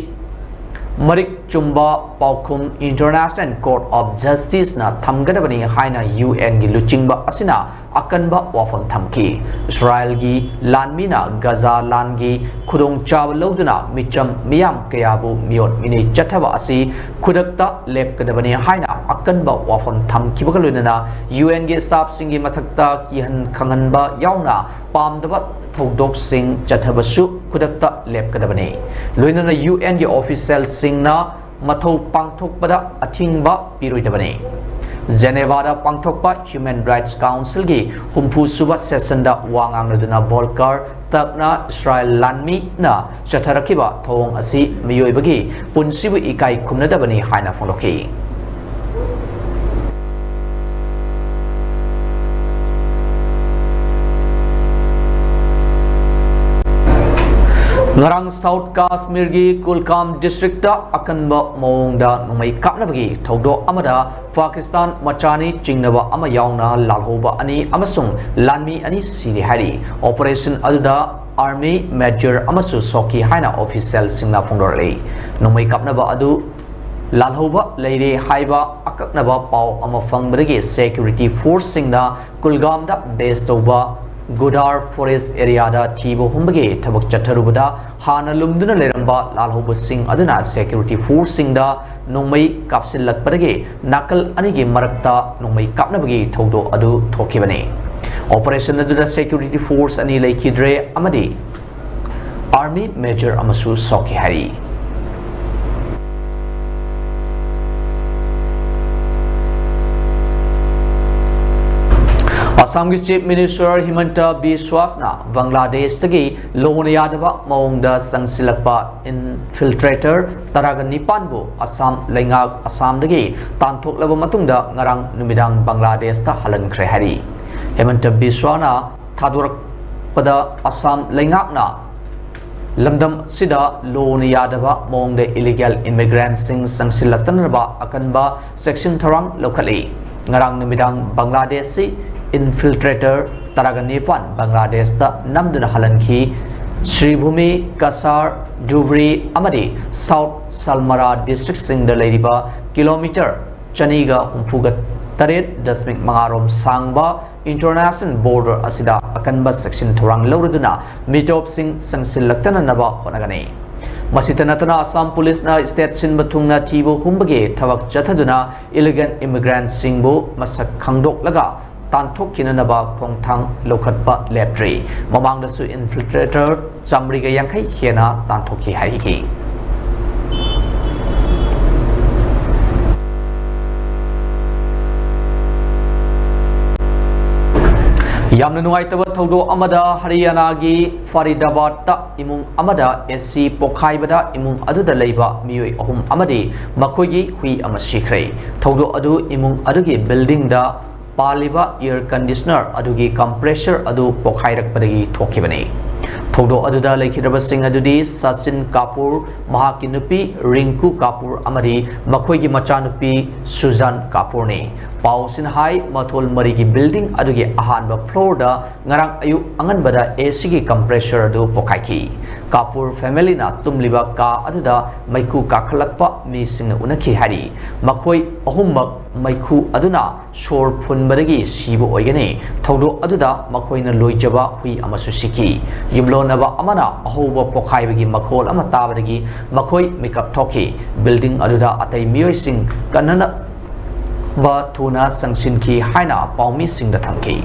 ꯃꯔꯤꯛ ꯆꯨꯝꯕ ꯄꯥꯎꯈꯨꯝ International Court of Justice ꯅ ꯊꯝꯒꯗꯕꯅꯤ ꯍꯥꯏꯅ UN ꯒꯤ ꯂꯨꯆꯤꯡꯕ ꯑꯁꯤꯅ ꯑꯀꯟꯕ ꯋꯥꯐꯝ ꯊꯝꯈꯤ꯫ ꯏꯁꯔꯥꯌꯦꯜꯒꯤ ꯂꯥꯟꯃꯤꯅ ꯒꯥꯖꯥ ꯂꯥꯟꯒꯤ ꯈꯨꯗꯣꯡꯆꯥꯕ ꯂꯧꯗꯨꯅ ꯃꯤꯆꯝ ꯃꯤꯌꯥꯝ ꯀꯌꯥꯕꯨ ꯃꯤꯑꯣꯠ ꯃꯤꯅꯩ ꯆꯠꯊꯕ ꯑꯁꯤ ꯈꯨꯗꯛꯇ ꯂꯦꯞꯀꯗꯕꯅꯤ ꯍꯥꯏꯅ ꯑꯀꯟꯕ ꯋꯥꯐꯝ ꯊꯝꯈꯤꯕꯒ ꯂꯣꯏꯅꯅ UN ꯒꯤ staff ꯁꯤꯡꯒꯤ ꯃꯊꯛꯇ ꯀꯤꯍꯟ ꯈꯪꯍꯟꯕ ꯌꯥꯎꯅ ꯄꯥꯝꯗꯕ ꯊꯧꯗꯣꯛꯁꯤꯡ ꯆꯠꯊꯕꯁꯨ ꯈꯨꯗꯛꯇ ꯂꯦꯞꯀꯗꯕꯅꯤ꯫ ꯂꯣꯏꯅꯅ UN ꯒꯤ official ꯁꯤꯡꯅ ꯃꯊꯧ ꯄꯥꯡꯊꯣꯛꯄꯗ ꯑꯊꯤꯡꯕ ꯄꯤꯔꯣꯏꯗꯕꯅꯤ꯫ ꯖꯦꯅꯦꯚꯥꯗ ꯄꯥꯡꯊꯣꯛꯄ Human Rights Council ꯒꯤ ꯍꯨꯝꯐꯨ ꯁꯨꯕ session ꯗ ꯋꯥ ꯉꯥꯡꯂꯗꯨꯅ ꯚꯣꯜꯀꯥꯔ ꯇꯔꯛꯅ ꯏꯁꯔꯥꯌꯦꯜ ꯂꯥꯟꯃꯤꯅ ꯆꯠꯊꯔꯛꯈꯤꯕ ꯊꯧꯑꯣꯡ ꯑꯁꯤ ꯃꯤꯑꯣꯏꯕꯒꯤ ꯄꯨꯟꯁꯤꯕꯨ ꯏꯀꯥꯏ ꯈꯨꯝꯅꯗꯕꯅꯤ ꯍꯥꯏꯅ ꯐꯣꯡꯗꯣꯛꯈꯤ꯫ ꯉꯔꯥꯡ ꯁꯥꯎꯊ ꯀꯥꯁꯃꯤꯔꯒꯤ ꯀꯨꯜꯒꯥꯝ ꯗꯤꯁꯇ꯭ꯔꯤꯛꯇ ꯑꯀꯟꯕ ꯃꯑꯣꯡꯗ ꯅꯣꯡꯃꯩ ꯀꯥꯞꯅꯕꯒꯤ ꯊꯧꯗꯣꯛ ꯑꯃꯗ ꯄꯥꯀꯤꯁꯇꯥꯟ ꯃꯆꯥꯅꯤ ꯆꯤꯡꯅꯕ ꯑꯃ ꯌꯥꯎꯅ ꯂꯥꯜꯍꯧꯕ ꯑꯅꯤ ꯑꯃꯁꯨꯡ ꯂꯥꯟꯃꯤ ꯑꯅꯤ ꯁꯤꯔꯦ ꯍꯥꯏꯔꯤ꯫ ꯑꯣꯄꯔꯦꯁꯟ ꯑꯗꯨꯗ ꯑꯥꯔꯃꯤ ꯃꯦꯖꯔ ꯑꯃꯁꯨ ꯁꯣꯛꯈꯤ ꯍꯥꯏꯅ ꯑꯣꯐꯤꯁꯤꯌꯦꯜꯁꯤꯡꯅ ꯐꯣꯡꯗꯣꯔꯛꯂꯤ꯫ ꯅꯣꯡꯃꯩ ꯀꯥꯞꯅꯕ ꯑꯗꯨ ꯂꯥꯜꯍꯧꯕ ꯂꯩꯔꯦ ꯍꯥꯏꯕ ꯑꯀꯛꯅꯕ ꯄꯥꯎ ꯑꯃ ꯐꯪꯕꯗꯒꯤ ꯁꯦꯀ꯭ꯌꯨꯔꯤꯇꯤ ꯐꯣꯔꯁꯁꯤꯡꯅ ꯀꯨꯜꯒꯥꯝꯗ ꯕꯦꯖ ꯇꯧꯕ ꯒꯨꯗꯥꯔ ꯐꯣꯔꯦꯁ ꯑꯦꯔꯤꯌꯥꯗ ꯊꯤꯕ ꯍꯨꯝꯕꯒꯤ ꯊꯕꯛ ꯆꯠꯊꯔꯨꯕꯗ ꯍꯥꯟꯅ ꯂꯨꯝꯗꯨꯅ ꯂꯩꯔꯝꯕ ꯂꯥꯜꯍꯧꯕꯁꯤꯡ ꯑꯗꯨꯅ ꯁꯦꯀ꯭ꯌꯨꯔꯤꯇꯤ ꯐꯣꯔꯁꯁꯤꯡꯗ ꯅꯣꯡꯃꯩ ꯀꯥꯞꯁꯤꯜꯂꯛꯄꯗꯒꯤ ꯅꯥꯀꯜ ꯑꯅꯤꯒꯤ ꯃꯔꯛꯇ ꯅꯣꯡꯃꯩ ꯀꯥꯞꯅꯕꯒꯤ ꯊꯧꯗꯣꯛ ꯑꯗꯨ ꯊꯣꯛꯈꯤꯕꯅꯤ꯫ ꯑꯣꯄꯔꯦꯁꯟ ꯑꯗꯨꯗ ꯁꯦꯀ꯭ꯌꯨꯔꯤꯇꯤ ꯐꯣꯔꯁ ꯑꯅꯤ ꯂꯩꯈꯤꯗ꯭ꯔꯦ ꯑꯃꯗꯤ ꯑꯥꯔꯃꯤ ꯃꯦꯖꯔ ꯑꯃꯁꯨ ꯁꯣꯛꯈꯤ ꯍꯥꯏꯔꯤ꯫ ꯑꯁꯥꯝꯒꯤ ꯆꯤꯐ ꯃꯤꯅꯤꯁꯇꯔ ꯍꯤꯃꯟꯇ ꯕꯤꯁ꯭ꯋꯥꯁꯅ ꯕꯪꯒ꯭ꯂꯥꯗꯦꯁꯇꯒꯤ ꯂꯣꯅ ꯌꯥꯗꯕ ꯃꯑꯣꯡꯗ ꯆꯪꯁꯤꯜꯂꯛꯄ ꯏꯟꯐꯤꯜꯇ꯭ꯔꯦꯇꯔ ꯇꯔꯥꯒ ꯅꯤꯄꯥꯟꯕꯨ ꯑꯁꯥꯝ ꯂꯩꯉꯥꯛ ꯑꯁꯥꯝꯗꯒꯤ ꯇꯥꯟꯊꯣꯛꯂꯕ ꯃꯇꯨꯡꯗ ꯉꯔꯥꯡ ꯅꯨꯃꯤꯗꯥꯡ ꯕꯪꯒ꯭ꯂꯥꯗꯦꯁꯇ ꯍꯜꯍꯟꯈ꯭ꯔꯦ ꯍꯥꯏꯔꯤ꯫ ꯍꯦꯃꯟꯇ ꯕꯤꯁ꯭ꯋꯥꯅ ꯊꯥꯗꯣꯔꯛꯄꯗ ꯑꯁꯥꯝ ꯂꯩꯉꯥꯛꯅ ꯂꯝꯗꯝ ꯑꯁꯤꯗ ꯂꯣꯅ ꯌꯥꯗꯕ ꯃꯑꯣꯡꯗ ꯏꯂꯤꯒꯦꯜ ꯏꯃꯤꯒ꯭ꯔꯦꯟꯠꯁꯤꯡ ꯆꯪꯁꯤꯜꯂꯛꯇꯅꯕ ꯑꯀꯟꯕ ꯆꯦꯛꯁꯤꯟ ꯊꯧꯔꯥꯡ ꯂꯧꯈꯠꯂꯤ꯫ ꯉꯔꯥꯡ ꯅꯨꯃꯤꯗꯥꯡ ꯕꯪꯒ꯭ꯂꯥꯗꯦꯁꯁꯤ ꯏꯟꯐꯤꯜꯇ꯭ꯔꯦꯇꯔ ꯇꯔꯥꯒ ꯅꯤꯄꯥꯟ ꯕꯪꯒ꯭ꯂꯥꯗꯦꯁꯇ ꯅꯝꯗꯨꯅ ꯍꯜꯍꯟꯈꯤ꯫ ꯁ꯭ꯔꯤꯚꯨꯃꯤ, ꯀꯁꯥꯔ, ꯙꯨꯕ꯭ꯔꯤ ꯑꯃꯗꯤ ꯁꯥꯎꯠ ꯁꯜꯃꯔꯥ ꯗꯤꯁꯇ꯭ꯔꯤꯛꯁꯤꯡꯗ ꯂꯩꯔꯤꯕ ꯀꯤꯂꯣꯃꯤꯇꯔ ꯆꯅꯤꯒ ꯍꯨꯝꯐꯨꯒ ꯇꯔꯦꯠ ꯗꯁꯃꯤꯛ ꯃꯉꯥ ꯔꯣꯝ ꯁꯥꯡꯕ ꯏꯟꯇꯔꯅꯦꯁꯅꯦꯜ ꯕꯣꯔꯗꯔ ꯑꯁꯤꯗ ꯑꯀꯟꯕ ꯆꯦꯛꯁꯤꯟ ꯊꯧꯔꯥꯡ ꯂꯧꯔꯗꯨꯅ ꯃꯤꯇꯣꯞꯁꯤꯡ ꯆꯪꯁꯤꯜꯂꯛꯇꯅꯅꯕ ꯍꯣꯠꯅꯒꯅꯤ꯫ ꯃꯁꯤꯇ ꯅꯠꯇꯅ ꯑꯁꯥꯝ ꯄꯨꯂꯤꯁꯅ ꯁ꯭ꯇꯦꯠ ꯁꯤꯟꯕ ꯊꯨꯡꯅ ꯊꯤꯕ ꯍꯨꯝꯕꯒꯤ ꯊꯕꯛ ꯆꯠꯊꯗꯨꯅ ꯏꯂꯤꯒꯦꯜ ꯏꯃꯤꯒ꯭ꯔꯦꯟꯠꯁꯤꯡꯕꯨ ꯃꯁꯛ ꯈꯪꯗꯣꯛꯂꯒ ꯇꯥꯟꯊꯣꯛꯈꯤꯅꯅꯕ ꯈꯣꯡꯊꯥꯡ ꯂꯧꯈꯠꯄ ꯂꯦꯞꯇ꯭ꯔꯤ꯫ ꯃꯃꯥꯡꯗꯁꯨ ꯏꯟꯐꯤꯜꯇ꯭ꯔꯦꯇꯔ ꯆꯥꯃꯔꯤꯒ ꯌꯥꯡꯈꯩ ꯍꯦꯟꯅ ꯇꯥꯟꯊꯣꯛꯈꯤ ꯍꯥꯏꯈꯤ꯫ ꯌꯥꯝꯅ ꯅꯨꯡꯉꯥꯏꯇꯕ ꯊꯧꯗꯣꯛ ꯑꯃꯗ ꯍꯔꯤꯌꯥꯅꯥꯒꯤ ꯐꯔꯤꯗꯥꯕꯥꯗꯇ ꯏꯃꯨꯡ ꯑꯃꯗ ꯑꯦ ꯁꯤ ꯄꯣꯈꯥꯏꯕꯗ ꯏꯃꯨꯡ ꯑꯗꯨꯗ ꯂꯩꯕ ꯃꯤꯑꯣꯏ ꯑꯍꯨꯝ ꯑꯃꯗꯤ ꯃꯈꯣꯏꯒꯤ ꯍꯨꯏ ꯑꯃ ꯁꯤꯈ꯭ꯔꯦ꯫ ꯊꯧꯗꯣꯛ ꯑꯗꯨ ꯏꯃꯨꯡ ꯑꯗꯨꯒꯤ ꯕꯤꯜꯗꯤꯡꯗ ꯄꯥꯜꯂꯤꯕ ꯑꯦꯌꯔ ꯀꯟꯗꯤꯁꯅꯔ ꯑꯗꯨꯒꯤ ꯀꯝꯄ꯭ꯔꯦꯁꯔ ꯑꯗꯨ ꯄꯣꯈꯥꯏꯔꯛꯄꯗꯒꯤ ꯊꯣꯛꯈꯤꯕꯅꯤ꯫ ꯊꯧꯗꯣꯛ ꯑꯗꯨꯗ ꯂꯩꯈꯤꯗ꯭ꯔꯕꯁꯤꯡ ꯑꯗꯨꯗꯤ ꯁꯆꯤꯟ ꯀꯥꯄꯨꯔ, ꯃꯍꯥꯛꯀꯤ ꯅꯨꯄꯤ ꯔꯤꯡꯀꯨ ꯀꯥꯄꯨꯔ ꯑꯃꯗꯤ ꯃꯈꯣꯏꯒꯤ ꯃꯆꯥꯅꯨꯄꯤ ꯁꯨꯖꯥꯟ ꯀꯥꯄꯨꯔꯅꯤ꯫ ꯄꯥꯎꯁꯤꯡ ꯍꯥꯏ, ꯃꯊꯣꯜ ꯃꯔꯤꯒꯤ ꯕꯤꯜꯗꯤꯡ ꯑꯗꯨꯒꯤ ꯑꯍꯥꯟꯕ ꯐ꯭ꯂꯣꯔꯗ ꯉꯔꯥꯡ ꯑꯌꯨꯛ ꯑꯉꯟꯕꯗ ꯑꯦ ꯁꯤꯒꯤ ꯀꯝꯄ꯭ꯔꯦꯁꯔ ꯑꯗꯨ ꯄꯣꯈꯥꯏꯈꯤ꯫ ꯀꯥꯄꯨꯔ family ꯅ ꯇꯨꯝꯂꯤꯕ ꯀꯥ ꯑꯗꯨꯗ ꯃꯩꯈꯨ ꯀꯥꯈꯠꯂꯛꯄ ꯃꯤꯁꯤꯡꯅ ꯎꯅꯈꯤ ꯍꯥꯏꯔꯤ꯫ ꯃꯈꯣꯏ ꯑꯍꯨꯝꯃꯛ ꯃꯩꯈꯨ ꯑꯗꯨꯅ ꯁꯣꯔ ꯐꯨꯟꯕꯗꯒꯤ ꯁꯤꯕ ꯑꯣꯏꯒꯅꯤ꯫ ꯊꯧꯗꯣꯛ ꯑꯗꯨꯗ ꯃꯈꯣꯏꯅ ꯂꯣꯏꯖꯕ ꯍꯨꯏ ꯑꯃꯁꯨ ꯁꯤꯈꯤ꯫ ꯌꯨꯝꯂꯣꯟꯅꯕ ꯑꯃꯅ ꯑꯍꯧꯕ ꯄꯣꯈꯥꯏꯕꯒꯤ ꯃꯈꯣꯜ ꯑꯃ ꯇꯥꯕꯗꯒꯤ ꯃꯈꯣꯏ ꯃꯤꯀꯞ ꯊꯣꯛꯈꯤ꯫ Building ꯑꯗꯨꯗ ꯑꯇꯩ ꯃꯤꯑꯣꯏꯁꯤꯡ ꯀꯟꯅꯅꯕ ꯊꯨꯅ ꯆꯪꯁꯤꯟꯈꯤ ꯍꯥꯏꯅ ꯄꯥꯎꯃꯤꯁꯤꯡꯗ ꯊꯝꯈꯤ꯫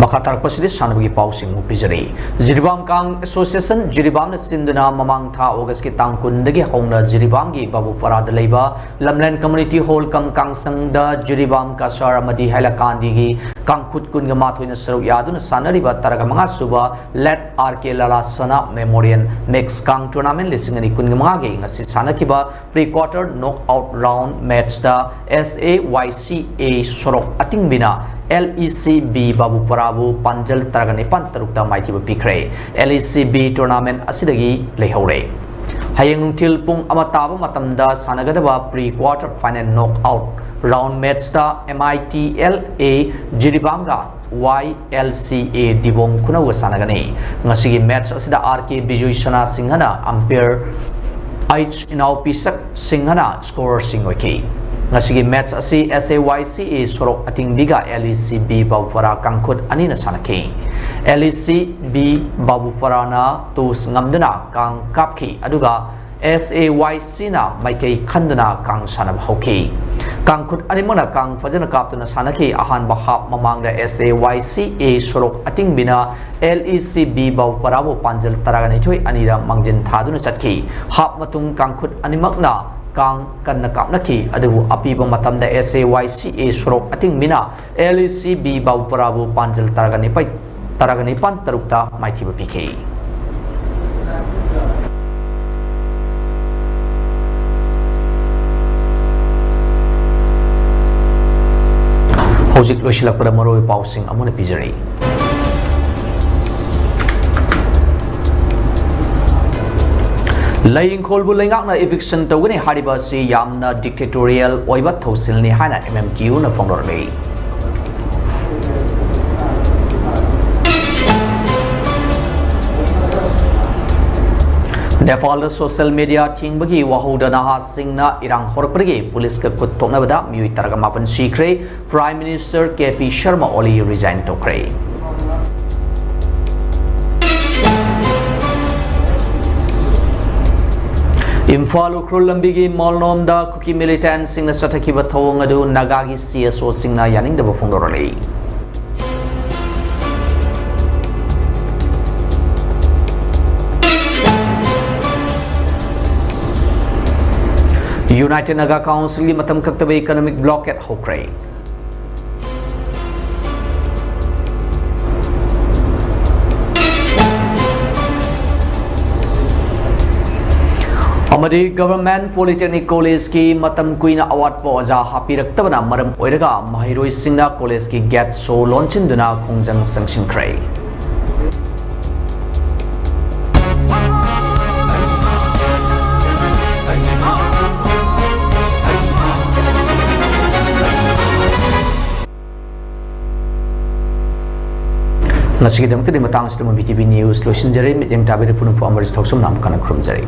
ꯃꯈꯥ ꯇꯥꯔꯛꯄꯁꯤꯗꯤ ꯁꯥꯟꯅꯕꯒꯤ ꯄꯥꯎꯁꯤꯡ ꯑꯃꯨꯛ ꯄꯤꯖꯔꯤ꯫ ꯖꯤꯔꯤꯕꯥꯝ ꯀꯥꯡ Association ꯖꯤꯔꯤꯕꯥꯝꯅ ꯁꯤꯟꯗꯨꯅ ꯃꯃꯥꯡ ꯊꯥ August ꯀꯤ ꯇꯥꯡ ꯀꯨꯟꯗꯒꯤ ꯍꯧꯅ ꯖꯤꯔꯤꯕꯥꯝꯒꯤ ꯕꯥꯕꯨꯄꯥꯔꯥꯗ ꯂꯩꯕ ꯂꯝꯂꯦꯟ Community Hall cum ꯀꯥꯡꯁꯪꯗ Jiribam Cachar ꯑꯃꯗꯤ ꯍꯥꯏꯂꯀꯥꯟꯗꯤꯒꯤ ꯀꯥꯡꯈꯨꯠ ꯀꯨꯟꯃꯥꯊꯣꯏꯅ ꯁꯔꯨꯛ ꯌꯥꯗꯨꯅ ꯁꯥꯟꯅꯔꯤꯕ ꯇꯔꯥꯃꯉꯥ ꯁꯨꯕ Lat R K Lalasana Memorial Mix ꯀꯥꯡ Tournament ꯂꯤꯁꯤꯡ ꯑꯅꯤ ꯀꯨꯟꯃꯉꯥꯒꯤ ꯉꯁꯤ ꯁꯥꯟꯅꯈꯤꯕ pre quarter knock out round match ꯇ S A Y C A ꯁꯣꯔꯣꯛ ꯑꯇꯤꯡꯕꯤꯅ L E C B ꯕꯥꯕꯨꯄꯥꯔꯥꯕꯨ ꯄꯥꯟꯖꯜ ꯇꯔꯥꯒ ꯅꯤꯄꯥꯟ ꯇꯔꯨꯛꯇ ꯃꯥꯏꯊꯤꯕ ꯄꯤꯈ꯭ꯔꯦ꯫ L E C B tournament ꯑꯁꯤꯗꯒꯤ ꯂꯩꯍꯧꯔꯦ꯫ ꯍꯌꯦꯡ ꯅꯨꯡꯊꯤꯜ ꯄꯨꯡ ꯑꯃ ꯇꯥꯕ ꯃꯇꯝꯗ ꯁꯥꯟꯅꯒꯗꯕ pre quarter final knock out round match ꯇ M I T L A ꯖꯤꯔꯤꯕꯥꯝꯒ Y L C A ꯗꯤꯕꯣꯡ ꯈꯨꯅꯧꯒ ꯁꯥꯟꯅꯒꯅꯤ꯫ ꯉꯁꯤꯒꯤ match ꯑꯁꯤꯗ R K ꯕꯤꯖꯣꯏ ꯁꯅꯥ ꯁꯤꯡꯍꯅ umpire, H ꯏꯅꯥꯎꯄꯤꯁꯛ ꯁꯤꯡꯍꯅ scorerꯁꯤꯡ ꯑꯣꯏꯈꯤ꯫ ꯉꯁꯤꯒꯤ match ꯑꯁꯤ S A Y C A ꯁꯣꯔꯣꯛ ꯑꯇꯤꯡꯕꯤꯒ L E C B ꯕꯥꯕꯨꯄꯥꯔꯥ ꯀꯥꯡꯈꯨꯠ ꯑꯅꯤꯅ ꯁꯥꯟꯅꯈꯤ꯫ L E C B ꯕꯥꯕꯨꯄꯥꯔꯥꯅ toss ꯉꯝꯗꯨꯅ ꯀꯥꯡ ꯀꯥꯞꯈꯤ, ꯑꯗꯨꯒ S A Y C ꯅ ꯃꯥꯏꯀꯩ ꯈꯟꯗꯨꯅ ꯀꯥꯡ ꯁꯥꯟꯅꯕ ꯍꯧꯈꯤ꯫ ꯀꯥꯡꯈꯨꯠ ꯑꯅꯤꯃꯛꯅ ꯀꯥꯡ ꯐꯖꯅ ꯀꯥꯞꯇꯨꯅ ꯁꯥꯟꯅꯈꯤ꯫ ꯑꯍꯥꯟꯕ half ꯃꯃꯥꯡꯗ S A Y C A ꯁꯣꯔꯣꯛ ꯑꯇꯤꯡꯕꯤꯅ L E C B ꯕꯥꯕꯨꯄꯥꯔꯥꯕꯨ ꯄꯥꯟꯖꯜ ꯇꯔꯥꯒ ꯅꯤꯊꯣꯏ ꯑꯅꯤꯗ ꯃꯥꯡꯖꯤꯟ ꯊꯥꯗꯨꯅ ꯆꯠꯈꯤ꯫ Half ꯃꯇꯨꯡ ꯀꯥꯡꯈꯨꯠ ꯑꯅꯤꯃꯛꯅ ꯀꯥꯡ ꯀꯟꯅ ꯀꯥꯞꯅꯈꯤ, ꯑꯗꯨꯕꯨ ꯑꯄꯤꯕ ꯃꯇꯝꯗ S A Y C A ꯁꯣꯔꯣꯛ ꯑꯇꯤꯡꯕꯤꯅ L E C B ꯕꯥꯕꯨꯄꯥꯔꯥꯕꯨ ꯄꯥꯟꯖꯜ ꯇꯔꯥꯒ ꯅꯤꯄꯥꯟ, ꯇꯔꯥꯒ ꯅꯤꯄꯥꯟ ꯇꯔꯨꯛꯇ ꯃꯥꯏꯊꯤꯕ ꯄꯤꯈꯤ꯫ ꯍꯧꯖꯤꯛ ꯂꯣꯏꯁꯤꯜꯂꯛꯄꯗ ꯃꯔꯨꯑꯣꯏꯕ ꯄꯥꯎꯁꯤꯡ ꯑꯃꯨꯛ ꯍꯟꯅ ꯄꯤꯖꯔꯤ꯫ ꯂꯩ ꯏꯪꯈꯣꯜꯕꯨ ꯂꯩꯉꯥꯛꯅ eviction ꯇꯧꯒꯅꯤ ꯍꯥꯏꯔꯤꯕ ꯑꯁꯤ ꯌꯥꯝꯅ dictatorial ꯑꯣꯏꯕ ꯊꯧꯁꯤꯜꯅꯤ ꯍꯥꯏꯅ M M Q ꯅ ꯐꯣꯡꯗꯣꯔꯛꯂꯤ꯫ ꯅꯦꯄꯥꯜꯗ social media ꯊꯤꯡꯕꯒꯤ ꯋꯥꯍꯧꯗ ꯅꯍꯥꯁꯤꯡꯅ ꯏꯔꯥꯡ ꯍꯧꯔꯛꯄꯗꯒꯤ ꯄꯨꯂꯤꯁꯀ ꯈꯨꯠ ꯊꯣꯛꯅꯕꯗ ꯃꯤꯑꯣꯏ ꯇꯔꯥꯃꯥꯄꯟ ꯁꯤꯈ꯭ꯔꯦ꯫ Prime Minister K P Sharma Oli resign ꯇꯧꯈ꯭ꯔꯦ꯫ ꯏꯝꯐꯥꯜ ꯎꯈ꯭ꯔꯨꯜ ꯂꯝꯕꯤꯒꯤ ꯃꯣꯜꯅꯣꯝꯗ ꯀꯨꯀꯤ militantꯁꯤꯡꯅ ꯆꯠꯊꯈꯤꯕ ꯊꯧꯑꯣꯡ ꯑꯗꯨ ꯅꯥꯒꯥꯒꯤ C S Oꯁꯤꯡꯅ ꯌꯥꯅꯤꯡꯗꯕ ꯐꯣꯡꯗꯣꯔꯛꯂꯤ꯫ United Naga Councilꯒꯤ ꯃꯇꯝ ꯈꯛꯇꯕ economic blockade ꯍꯧꯈ꯭ꯔꯦ꯫ ꯑꯃꯗꯤ Government Polytechnic Collegeꯀꯤ ꯃꯇꯝ ꯀꯨꯏꯅ ꯑꯋꯥꯠꯄ ꯑꯣꯖꯥ ꯍꯥꯞꯄꯤꯔꯛꯇꯕꯅ ꯃꯔꯝ ꯑꯣꯏꯔꯒ ꯃꯍꯩꯔꯣꯏꯁꯤꯡꯅ collegeꯀꯤ gate ꯁꯣ ꯂꯣꯟꯁꯤꯟꯗꯨꯅ ꯈꯣꯡꯖꯪ ꯆꯪꯁꯤꯟꯈ꯭ꯔꯦ꯫ ꯉꯁꯤꯒꯤꯗꯃꯛꯇꯗꯤ ꯃꯇꯥꯡ ꯑꯁꯤꯗ ꯃꯨꯝꯕꯥꯏ T V News ꯂꯣꯏꯁꯤꯟꯖꯔꯦ꯫ ꯃꯤꯠꯌꯦꯡ ꯇꯥꯕꯤꯔꯤꯕ ꯄꯨꯝꯅꯃꯛꯄꯨ ꯑꯃꯔꯖꯤꯠ ꯊꯧꯁꯝꯅ ꯑꯃꯨꯛ ꯍꯟꯅ ꯈꯨꯔꯨꯝꯖꯔꯤ꯫